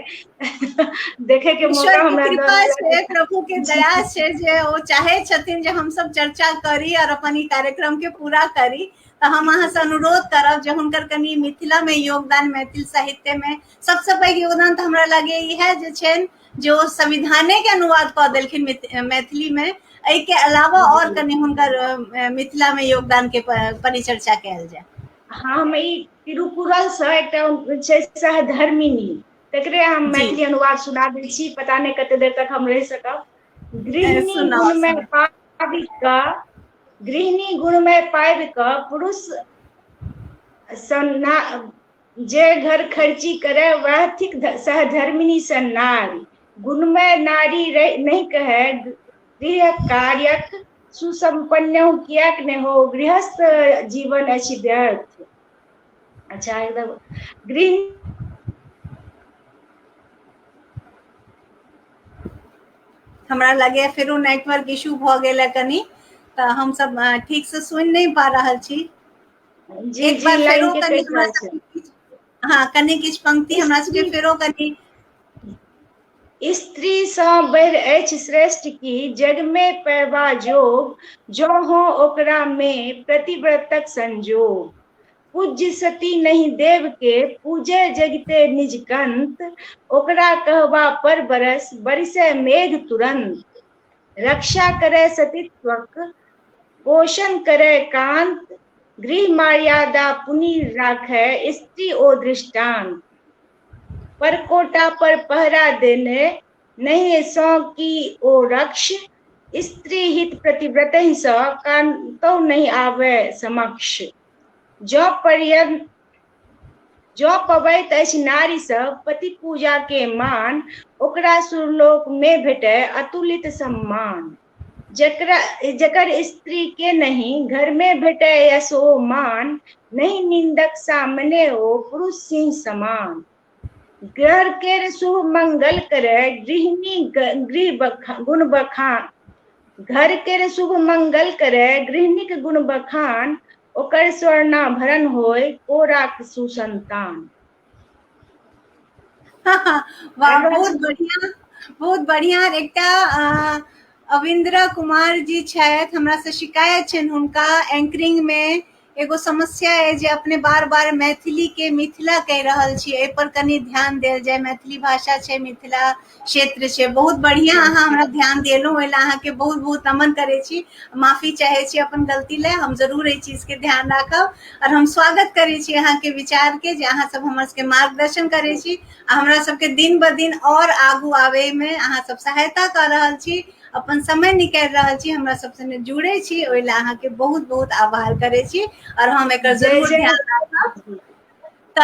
देखे के मौका हमरा कृपा छै, प्रभु के दया छै जे ओ चाहे छथिन जे हम सब चर्चा करी और अपन ई कार्यक्रम के पूरा करी। तऽ हम अहाँ से अनुरोध करब जे हुनकर कनि मिथिला में योगदान, मैथिल साहित्य में सबसे पैघ योगदान तऽ हमरा लागे इएह जे छनि जे ओ संविधाने के अनुवाद कऽ देलखिन मैथिली में। एहिके अलावा और कनि हुनकर मिथिला में योगदान के परिचर्चा कयल जाय। हाँ, हम ई तिरुकुरल से एकटा छै सहधर्मिणी, तकरे हम मैथिली अनुवाद सुना दै छी, पता नहि कते देर तक हम रहि सकब। गृहिणी गुण में पाबि कऽ, गृहिणी गुण में पाबि कऽ पुरुष सन्ना जे घर खर्ची करे वह थिक सहधर्मिणी सन नारी। गुणमय नारी नहीं कहे गृह कार्यक सुसंपन्न कियाक नहि हो, गृहस्थ जीवन अछि व्यर्थ। अच्छा, एकदम गृह हमरा लगे फेरो नेटवर्क इशू भऽ गेल है कनि, तऽ हमसब ठीक से सुनि नहि पा रहल छी। एक बार फेरो कनि हमरा, हाँ, कनि किछु पंक्ति हमरा सबके फेरो कनि। स्त्री सँ बढ़ि अछि श्रेष्ठ की जग में पैबा जोग, जो हो ओकरा में प्रतिव्रतक संजोग। पूज्य सती नहीं देव के पूजे जगते निज कंत, ओकरा कहबा पर बरस बरसे मेघ तुरंत। रक्षा करे सतीत्वक पोषण करे कांत, गृह मर्यादा पुनि राखे स्त्री ओ दृष्टांत। परकोटा पर पहरा देने नहीं सो की ओ रक्ष, स्त्री हित प्रतिव्रत सँ कांतो नहीं आवे समक्ष। जो पर्यंत जो पबैत अछि नारी सब पति पूजा के मान, ओकरा सुरलोक में भेटे अतुलित सम्मान। जकरा जकर स्त्री के नहीं घर में भेटे यशो मान, नहीं निंदक सामने ओ पुरुष सिंह समान। घर के शुभ मंगल करे गृहिणी गृह गुण बखान, घर के शुभ मंगल करे गृहिणीक गुण बखान, ओकर स्वर्णाभरण होय कोराक सुसंतान। वाह, बहुत बढ़िया, बहुत बढ़िया। एकटा अविंद्र कुमार जी छथि, हमरा से शिकायत छनि हुनका एंकरिंग में एगो समस्या अइ जे अपने बार बार मैथिली के मिथिला कहि रहल छी, एहि पर कनि ध्यान देल जाय। मैथिली भाषा छै, मिथिला क्षेत्र छै। बहुत बढ़िया अहाँ हमरा ध्यान देलहुँ, ओहि लए अहाँके बहुत बहुत नमन करै छी। माफी चाहै छी अपन गलती लए, हम जरूर एहि चीज के ध्यान राखब। और हम स्वागत करै छी अहाँके विचार के जे अहाँ सब हमर सबके मार्गदर्शन करै छी आ हमरा सबके दिन ब दिन और आगू आबे में अहाँ सब सहायता कऽ रहल छी, अपन समय निकालि रहल छी, हमरा सब संगे जुड़े छी, ओहि लए अहाँके बहुत बहुत आभार करै छी और हम एकर जरूर ध्यान राखब।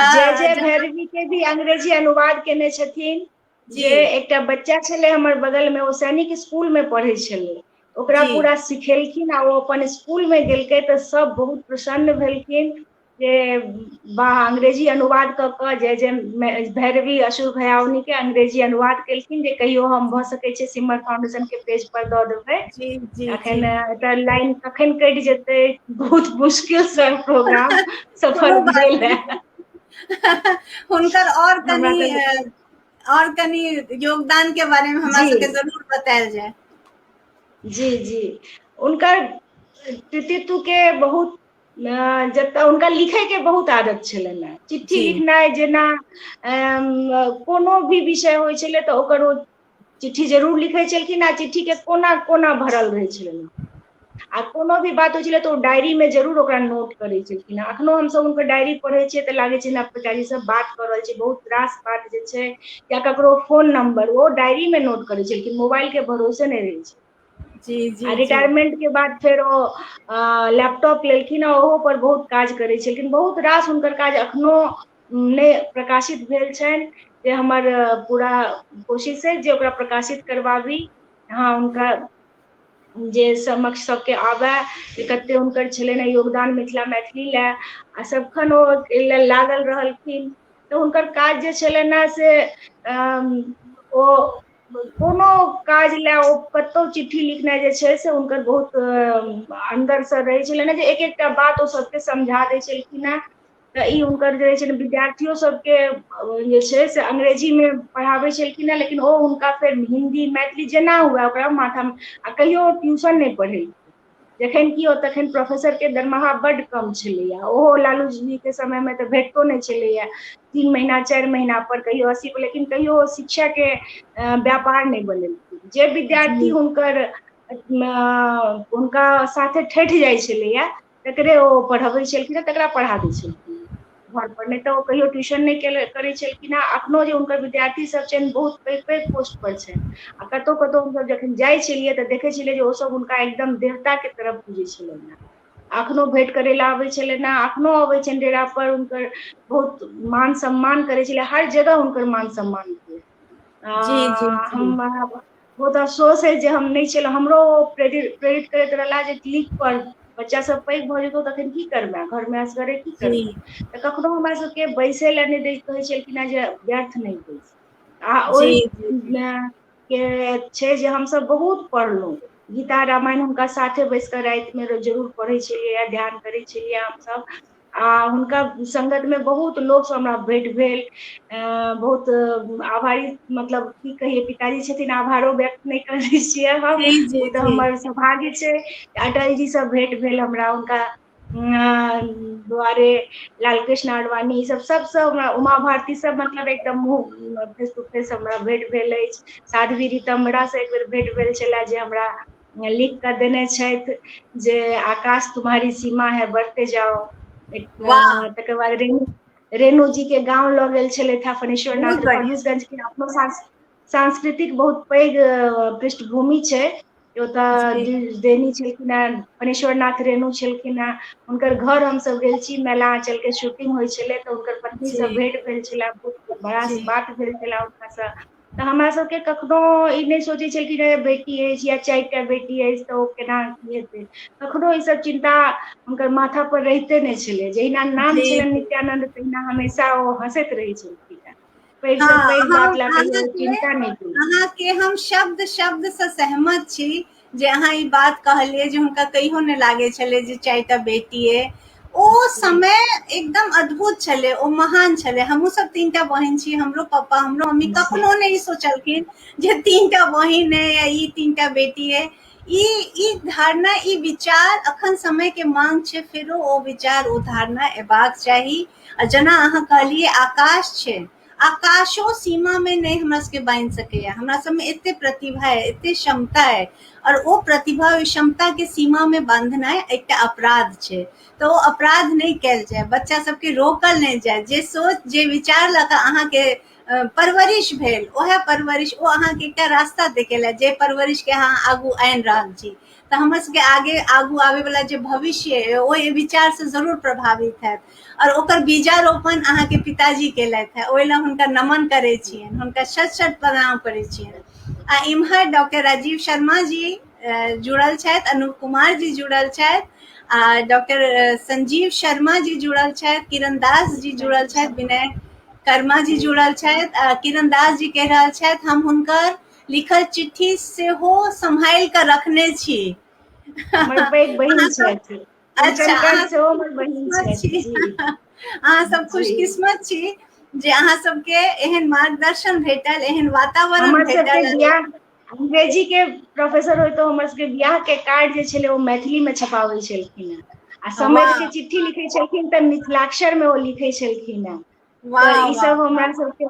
जय जय भैरवी के भी अंग्रेजी अनुवाद केने छथिन। जे एकटा बच्चा छलै हमर बगल में, ओ सैनिक स्कूल में पढ़ै छलै, ओकरा पूरा सिखेलखिन आ ओ अपन स्कूल में गेलकै तऽ सब बहुत प्रसन्न भेलखिन जे वाह, अंग्रेजी अनुवाद कऽ कऽ जय जय भैरवी असुर भयावनी के अंग्रेजी अनुवाद केलखिन, जे कहियो हम भऽ सकै छै सिमर फाउंडेशन के पेज पर दऽ देबै। अखन एतऽ लाइन कखन कटि जेतै, बहुत मुश्किल से प्रोग्राम सफल भेल है। हुनकर और कनि और कनि योगदान के बारे में हमरा सबके जरूर बतायल जाय। जी जी, हुनकर कृतित्व के बहुत, जतऽ हुनका लिखै के बहुत आदत छलनि हेँ, चिट्ठी लिखनाइ, जेना कोनो भी विषय होइ छलै तऽ ओकर ओ चिट्ठी जरूर लिखै छलखिन आ चिट्ठी के कोना कोना भरल रहै छलनि। आ कोनो भी बात होइ छलै तऽ ओ डायरी मे जरूर ओकरा नोट करै छलखिन। अखनो हमसब हुनकर डायरी पढ़ै छियै तऽ लागै छै ने पिताजी सब बात कऽ रहल छै। बहुत रास बात जे छै या ककरो फोन नंबर ओ डायरी मे नोट करै छलखिन, मोबाइल के भरोसे नहि रहै छै। जी जी। आ रिटायरमेंट के बाद फेर ओ लैपटॉप लेलखिन आ ओहो पर बहुत काज करै छलखिन। बहुत रास हुनकर काज अखनो नहि प्रकाशित भेल छनि, जे हमर पूरा कोशिश है जे ओकरा प्रकाशित करबाबी। हँ, हुनका जे समक्ष सबके आबए जे कते हुनकर छलनि हेँ योगदान मिथिला मैथिली लए, आ सबखन ओ एहि लए लागल रहलखिन। तऽ हुनकर काज जे छलनि हेँ से ओ कोनो काज लए ओ कतहु चिट्ठी लिखनाइ जे छै से हुनकर बहुत अन्दरसँ रहै छलनि हेँ, जे एक एकटा बात ओ सबके समझा दै छलखिन हेँ। तऽ ई हुनकर जे छै विद्यार्थियो सबके जे छै से अंग्रेजीमे पढ़ाबै छलखिन हेँ, लेकिन ओ हुनका फेर हिन्दी मैथिली जेना हुए ओकरा माथामे, आ कहियो ट्यूशन नहि पढ़ेलखिन, जखन कि ओ तखन प्रोफेसर के दरमाहा बड्ड कम छलैया, ओहो लालू जी के समय मे तऽ भेटतो नहि छलैया, 3 महीना 4 महीना पर कहियो 80, लेकिन कहियो ओ शिक्षा के व्यापार नहि बनेलखिन। जे विद्यार्थी हुनकर हुनका साथे ठठि जाइ छलैया तकरे ओ पढ़बै छलखिन, तकरा पढ़ा दै छलखिन घर पर, नहि तऽ ओ कहियो ट्यूशन नहि करै छलखिन। हँ, अखनो जे हुनकर विद्यार्थी सब छनि बहुत पैघ पैघ पोस्ट पर छनि, आ कतहु कतहु हमसब जखन जाइ छलियै तऽ देखै छलियै जे ओसब हुनका एकदम देवता के तरफ पूजै छलनि हेँ। अखनो भेंट करै लए आबै छलनि हेँ, अखनो अबै छनि डेरा पर, हुनकर बहुत मान सम्मान करै छलै, हर जगह हुनकर मान सम्मान भेल। जी जी। हमरा बहुत अफसोस है जे हम नहि छलहुँ, हमरो प्रेरित प्रेरित करैत रहला जे क्लिक पर बच्चा सब पैघ भऽ जेतौ तखन की करबै, घरमे असगरे की करबै। तऽ कखनो हमरा सबके बैसै लए नहि दै कहै छलखिन हेँ जे व्यर्थ नहि बैस। आ ओहि के छै जे हमसब बहुत पढ़लहुँ, गीता रामायण हुनका साथे बैस कऽ रातिमे जरूर पढ़ै छलियै, ध्यान करै छलियै हमसब। आ हुनका संगत में बहुत लोकसँ हमरा भेंट भेल, बहुत आभारी, मतलब की कहियै, पिताजी छथिन, आभारो व्यक्त नहि करै छियै हम, ओ तऽ हमर सौभाग्य छै। अटल जी से भेंट भेल हमरा हुनका द्वारे, लालकृष्ण आडवाणी, ई सब सबसँ हमरा, उमा भारती सब, मतलब एकदम मुँह फेस टू फेस हमरा भेंट भेल अछि। साध्वी रितम्बरा से एक बेर भेंट भेल छले, जे हमरा लिख कऽ देने छथि जे आकाश तुम्हारी सीमा है बढ़ते जाओ। तकर बाद रेणु रेणु जी के गाँव लऽ गेल छलथि हेँ फणीश्वर नाथ, फरबिसगंज के अपनो सांस्कृतिक बहुत पैघ पृष्ठभूमि छै ओतऽ। देनी छलखिन हेँ फणीश्वर नाथ रेणु छलखिन हेँ, हुनकर घर हमसभ गेल छी, मेला आँचल के शूटिंग होइ छलै तऽ हुनकर पत्नी से भेंट भेल छलै, बहुत बड़ा बात भेल छलै हुनकासँ। तऽ हमरा सबके कखनो ई नहि सोचै छलखिन जे बेटी अछि या 4टा बेटी अछि तऽ ओ केना की हेतै, कखनो ई सब चिन्ता हुनकर माथा पर रहिते नहि छलै। जहिना नाम छलनि नित्यानन्द तहिना हमेशा ओ हँसैत रहै छलखिन हेँ, पैघ सँ पैघ बात लए कहियो चिन्ता नहि केलखिन। अहाँके हम शब्द शब्द से सहमत छी जे अहाँ ई बात कहलियै जे हुनका कहियो नहि लागै छलै जे 4टा बेटी अइ। ओ समय एकदम अद्भुत छलै, ओ महान छलै। हमहूँ सब 3टा बहिन छी, हमरो पापा हमरो मम्मी कखनो नहि सोचलखिन जे 3टा बहिन अइ या ई 3टा बेटी अइ। ई धारणा, ई विचार अखन समय के मांग छै, फेरो ओ विचार ओ धारणा एबाक चाही। आ जेना अहाँ कहलियै आकाश छै, आकाशो सीमा में नहि हमरा सबके बान्हि सकैया। हमरा सबमे एते प्रतिभा है, एते क्षमता है, और ओ प्रतिभा ओहि क्षमता के सीमा में बांधनाइ एकटा अपराध छै। तऽ ओ अपराध नहि कयल जाय, बच्चा सबके रोकल नहि जाय। जे सोच जे विचार लऽ कऽ अहाँके परवरिश भेल, ओएह परवरिश ओ अहाँके एकटा रास्ता देखेला, जे परवरिश के अहाँ आगू आनि रहल छी। तऽ हमर सबके आगे आगू आबे वाला जे भविष्य है ओहि विचार से जरूर प्रभावित हैत। और ओकर बीजारोपण अहाँके पिताजी केलथि है, ओहि लए हुनका नमन करै छियनि, हुनका शत शत प्रणाम करै छियनि। आ इम्हर डॉक्टर राजीव शर्मा जी जुड़ल छथि, अनूप कुमार जी जुड़ल छथि, आ डॉक्टर संजीव शर्मा जी जुड़ल छथि, किरण दास जी जुड़ल छथि, विनय कर्मा जी जुड़ल छथि। किरण दास जी कहि रहल छथि हम हुनकर लिखल चिट्ठी सेहो सम्हालि कऽ रखने छी। हमर पैघ बहिन छथि। अच्छा, सेहो हमर बहिन छथि। अहाँ सब खुशकिस्मत छी जे अहाँ सबके एहन मार्गदर्शन भेटल, एहन वातावरण भेटल। बियाह अंग्रेजी के प्रोफेसर होइतो हमर सबके बियाह के कार्ड जे छलै ओ मैथिली मे छपाबै छलखिन हेँ, आ समैध के चिट्ठी लिखै छलखिन तऽ मिथिलाक्षर मे ओ लिखै छलखिन हेँ। तऽ ई सब हमरा सबके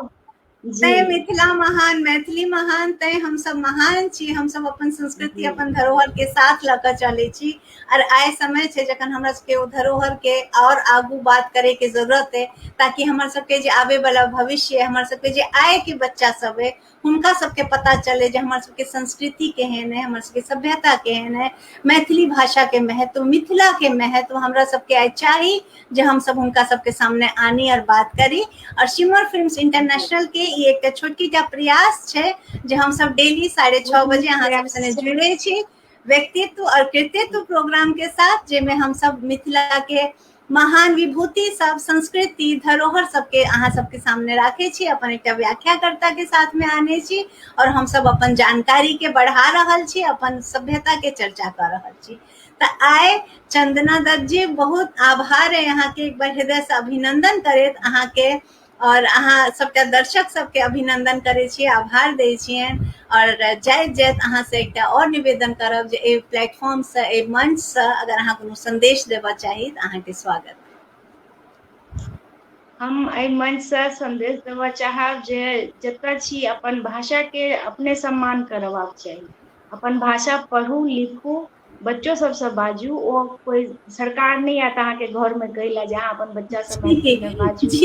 तैं मिथिला महान, मैथिली महान, तैं हमसब महान छी। हमसब अपन संस्कृति अपन धरोहर के साथ लऽ कऽ चलै छी। और आइ समय छै जखन हमरा सबके ओ धरोहर के और आगू बात करे के जरूरत है, ताकि हमर सबके जे आबे वाला भविष्य है, हमर सबके जे आइ के बच्चा सब है, हुनका सबके पता चले जे हमर सबके संस्कृति केहन है, हमर सबके सभ्यता केहन है, मैथिली भाषा के महत्व, मिथिला के महत्व हमरा सबके आइ चाही जे हम सब हुनका सबके सामने आनी और बात करी। और शिमर फिल्म्स इंटरनेशनल के ई एकटा छोटकी टा प्रयास छै जे हम सब डेली 6:30 बजे अहाँ सब संगे जुड़े छी व्यक्तित्व और कृतित्व प्रोग्राम के साथ, जाहिमे हम सब मिथिला के महान विभूति सब, संस्कृति धरोहर सबके अहाँ सबके सामने राखे छी, अपन एकटा व्याख्याकर्ता के साथ में आने छी और हम सब अपन जानकारी के बढ़ा रहल छी, अपन सभ्यता के चर्चा कर रहल छी। तऽ आइ चंदना दत्त जी बहुत आभार है अहाँ के, एक बार हृदय से अभिनंदन करैत अहाँ के और अहाँ सबटा दर्शक सबके अभिनंदन करै छी, आभार दै छियनि। और जाइत जाइत अहाँ से एकटा और निवेदन करब जे एहि प्लेटफॉर्म से, एहि मंच से अगर अहाँ कोनो संदेश देबऽ चाही तऽ अहाँके स्वागत। हम एहि मंच से संदेश देबऽ चाहब जे जतऽ छी अपन भाषा के अपने सम्मान करबाक चाही। अपन भाषा पढ़ू लिखू, बच्चो सबसँ बाजू। ओ कोइ सरकार नहि आयत अहाँके घर में कहै लए जे अहाँ अपन बच्चा सब मैथिली में बाजू।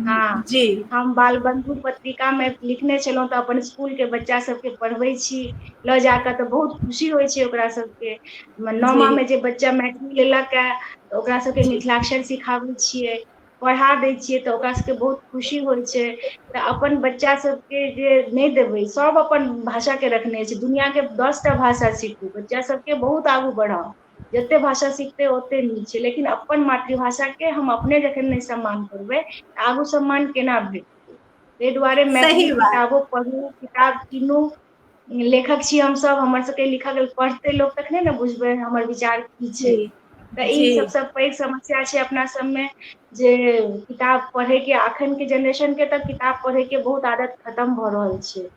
हँ, हम बाल बंधु पत्रिका में लिखने छलहुँ तऽ अपन स्कूल के बच्चा सबके पढ़बै छी लऽ जाकऽ, तऽ बहुत खुशी होइ छै ओकरा सबके। नौमा में जे बच्चा मैथिली लेलक है तऽ ओकरा सबके मिथिलाक्षर सिखाबै छियै, पढ़ा दै छियै, तऽ ओकरा सबके बहुत खुशी होइ छै। तऽ अपन बच्चा सबके जे नहि देबै, सब अपन भाषा के रखने छै। दुनिया के 10टा भाषा सीखू, बच्चा सबके बहुत आगू बढ़ाउ, जते भाषा सीखते ओते नीक छै, लेकिन अपन मातृभाषा के हम अपने जखन नहि सम्मान करबै तऽ आगू सम्मान केना भेटतै? ताहि दुआरे मैथिली किताबो पढ़ू, किताब कीनू। लेखक छी हमसब, हमर सबके लिखल पढ़तै लोक तखने ने बुझबै हमर विचार की छै। तऽ ई सबसँ पैघ समस्या छै अपना सबमे जे किताब पढ़े के अखन के जेनरेशन के तऽ किताब पढ़े के बहुत आदत खतम भऽ रहल छै।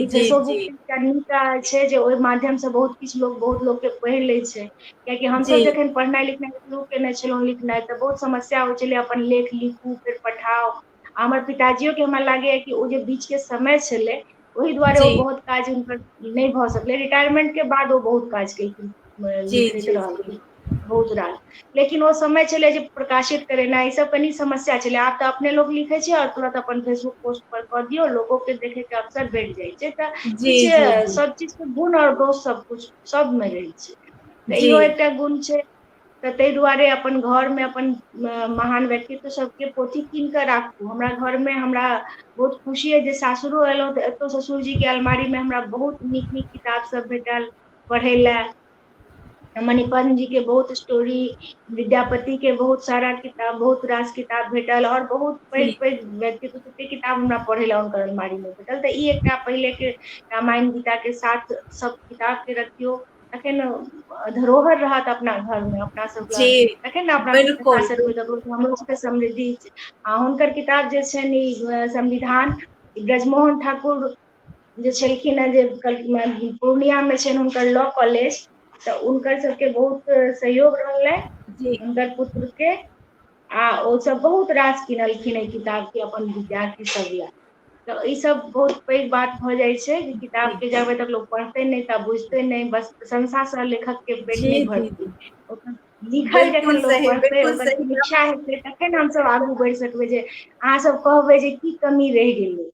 फेसबुक एकटा नीक छै जे ओहि माध्यम से बहुत किछु लोग बहुत लोग के पढ़ि लै छै, कियाकि हमसब जखन पढ़नाइ लिखनाइ शुरू केने छलहुँ लिखनाइ तऽ बहुत समस्या होइ छलै, अपन लेख लिखू फेर पठाउ। हमर पिताजियो के हमरा लागैया कि ओ जे बीच के समय छलै ओहि दुआरे ओ बहुत काज हुनकर नहि भऽ सकलै। रिटायरमेंट के बाद ओ बहुत काज केलखिन, लिखैत रहलखिन बहुत रास, लेकिन ओ समय छलै जे प्रकाशित करेनाइ ई सब कनि समस्या छलै। आब तऽ अपने लोक लिखै छै और तुरंत अपन फेसबुक पोस्ट पर कऽ दियौ, लोगो के देखे के अवसर भेट जाइ छै। तऽ किछु सब चीज के गुण और दोष सब कुछ सब मे रहै छै, तऽ इहो एकटा गुण छै। तऽ ताहि दुआरे अपन घर मे अपन महान व्यक्तित्व सबके पोथी कीन कऽ राखू। हमरा घर मे हमरा बहुत खुशी अइ जे सासुरो एलहुँ तऽ एतौ ससुरजी के अलमारी मे हमरा बहुत नीक नीक किताब सब भेटल पढ़ै लए। मणिपद्म जी के बहुत स्टोरी, विद्यापति के बहुत सारा किताब, बहुत रास किताब भेटल और बहुत पैघ पैघ व्यक्तित्व के किताब हमरा पढ़ै लए हुनकर अलमारी मे भेटल। तऽ ई एकटा पहिले के रामायण गीता के साथ सब किताब के रखियौ, तखन धरोहर रहत अपना घर में, अपना सब तखन ने अपना हमरो सबके समृद्धि। आ हुनकर किताब जे छनि ई संविधान, ब्रजमोहन ठाकुर जे छलखिन हेँ, जे पूर्णियामे छनि हुनकर लॉ कॉलेज, तऽ हुनकर सबके बहुत सहयोग रहलै हुनकर पुत्र के, आ ओ सब बहुत रास किनलखिन एहि किताब के अपन विद्यार्थी सब लए। तऽ ई सब बहुत पैघ बात भऽ जाइ छै जे किताब के जाबे तक लोक पढ़तै नहि तऽ बुझतै नहि, बस प्रशंसा से लेखक के पेट नहि भरतै, ओकर लिखल जखन लोक पढ़तै, ओकर समीक्षा हेतै, तखन हमसब आगू बढ़ि सकबै। जे अहाँ सब कहबै जे की कमी रहि गेलै,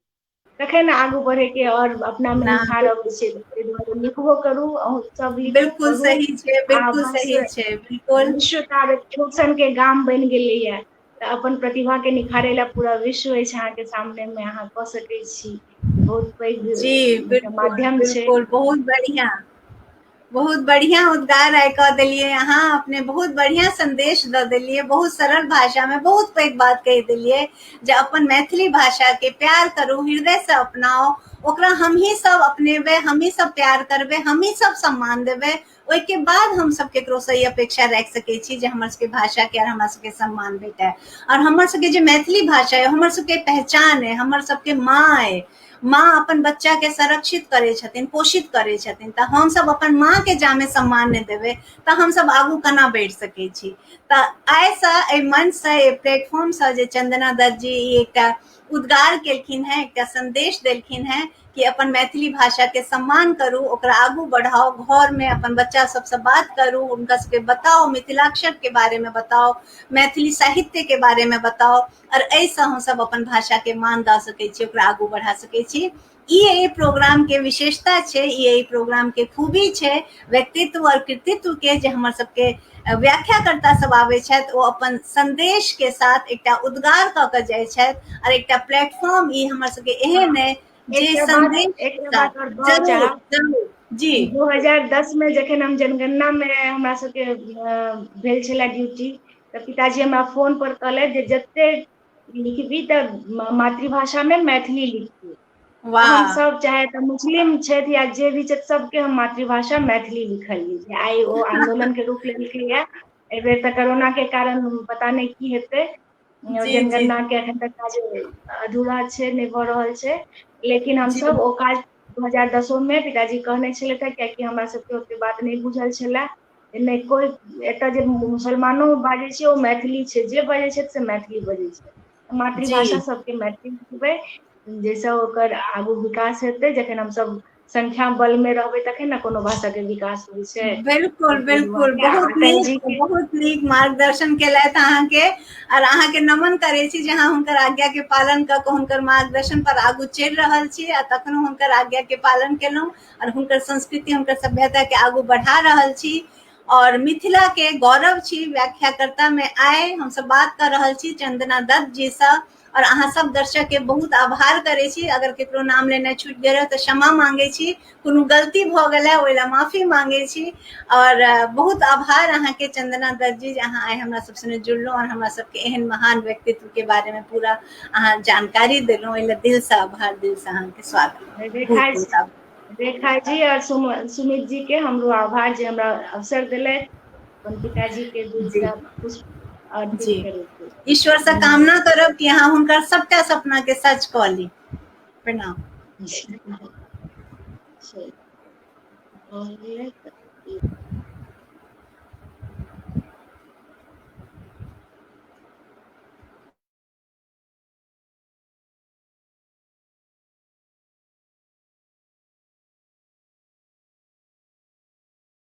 तखन आगू बढ़े के और अपना मे निखार अबै छै। ताहि दुआरे लिखबो करू अहूँ सब, लिखू। बिल्कुल सही छै, बिल्कुल सही छै, बिल्कुल। विश्व तऽ आब के गाम बनि गेलैया, तऽ अपन प्रतिभा के निखारे ला पूरा विश्व अछि अहाँके सामने मे, अहाँ कऽ सकै छी। बहुत पैघ जी, बिल्कुल। माध्यम छै। बिल्कुल, बहुत बढ़िया, बहुत बढ़िया उद्गार आइ कऽ देलियै अहाँ अपने, बहुत बढ़िया संदेश दऽ देलियै, बहुत सरल भाषा में बहुत पैघ बात कहि देलियै जे अपन मैथिली भाषा के प्यार करू, हृदय से अपनाओ ओकरा। हमही सब अपनेबै, हमही सब प्यार करबै, हमही सब सम्मान देबै, ओहिके बाद हमसब केकरो से ई अपेक्षा राखि सकै छी जे हमर सबके भाषा के और हमरा सबके सम्मान भेटय। और हमर सबके जे मैथिली भाषा अइ, हमर सबके पहचान अइ, हमर सबके माँ अइ। माँ अपन बच्चा के संरक्षित करै छथिन, पोषित करै छथिन, तऽ हमसब अपन माँ के जामे सम्मान नहि देबै तऽ हमसब आगू केना बढ़ि सकै छी? तऽ आइसँ एहि मंचसँ, एहि प्लेटफॉर्मसँ जे चंदना दत्त जी ई एकटा उद्गार केलखिन हेँ, एकटा संदेश देलखिन हेँ कि अपन मैथिली भाषा के सम्मान करू, ओकरा आगू बढ़ाउ, घरमे अपन बच्चा सबसँ बात करू, हुनका सबके बताउ, मिथिलाक्षर के बारे मे बताउ, मैथिली साहित्य के बारे मे बताउ, और एहिसँ हमसब अपन भाषा के मान दऽ सकै छी, ओकरा आगू बढ़ा सकै छी। ई एहि प्रोग्राम के विशेषता छै, ई एहि प्रोग्राम के खूबी छै, व्यक्तित्व और कृतित्व के। जे हमर सबके व्याख्याकर्ता सब आबै छथि, ओ अपन संदेश के साथ एकटा उद्गार कऽ के जाइ छथि, और एकटा प्लेटफॉर्म ई हमर सबके एहन अइ जे एकटा बात, संदेश एकटा बात और कहऽ जरूर चाहब। जरूर जी। 2010 मे जखन हम जनगणना मे हमरा सबके भेल छले ड्यूटी, तऽ पिताजी हमरा फोन पर कहलथि जे जते लिखबी तऽ मातृभाषा मे मैथिली लिखबी। वाह। हमसभ चाहे तऽ मुस्लिम छथि या जे भी छथि, सबके हम मातृभाषा मैथिली लिखलियै। जे आइ ओ आन्दोलन के रूप लेलकैया, एहि बेर तऽ कोरोना के कारण पता नहि की हेतै। जी जी जनगणना के एखन तक काज अधूरा छै, नहि भऽ रहल छै, लेकिन हमसभ ओ काज 2010 मे पिताजी कहने छलथि हे, कियाकि हमरा सबके ओते बात नहि बुझल छलए। नहि कोइ एतय जे मुसलमानो बाजै छै ओ मैथिली छै, जे बाजै छै से मैथिली बजै छै। मातृभाषा सबके मैथिली सिखबै, जाहिसँ ओकर आगू विकास हेतै। जखन हमसभ संख्या बल मे रहबै तखन ने कोनो भाषा के विकास होइ छै। बिल्कुल। ताहि बिल्कुल, दुआरे बहुत अटल जी नीक, के बहुत नीक मार्गदर्शन केलथि अहाँके, और अहाँके नमन करै छी जे अहाँ हुनकर आज्ञा के पालन कऽ कऽ हुनकर मार्गदर्शन पर आगू चलि रहल छी, आ तखनो हुनकर आज्ञा के पालन केलहुँ और हुनकर संस्कृति, हुनकर सभ्यता के आगू बढ़ा रहल छी और मिथिला के गौरव छी। व्याख्याकर्ता में आइ हमसब बात कऽ रहल छी चंदना दत्त जी सँ, और अहाँ सब दर्शक के बहुत आभार करै छी। अगर केकरो नाम लेनाइ छूटि गेल तऽ क्षमा मांगे छी, कोनो गलती भऽ गेल है ओहि लए माफी मांगे छी, और बहुत आभार अहाँके चंदना दत्त जी जे अहाँ आइ हमरा सब संगे जुड़लहुँ और हमरा सबके एहन महान व्यक्तित्व के बारे में पूरा अहाँ जानकारी देलहुँ। ओहि लए दिल से आभार, दिल से अहाँके स्वागत, बहुत रेखा बहुत आभार। रेखा जी और सुमित जी के हमरो आभार जे हमरा अवसर देलथि अपन पिताजी के दिलसँ पुष्प अर्पित जी। करैके। ईश्वर से धन्यवाद। कामना करब कि अहाँ हुनकर सबटा सपना के सच कऽ ली। प्रणाम। भऽ गेलै।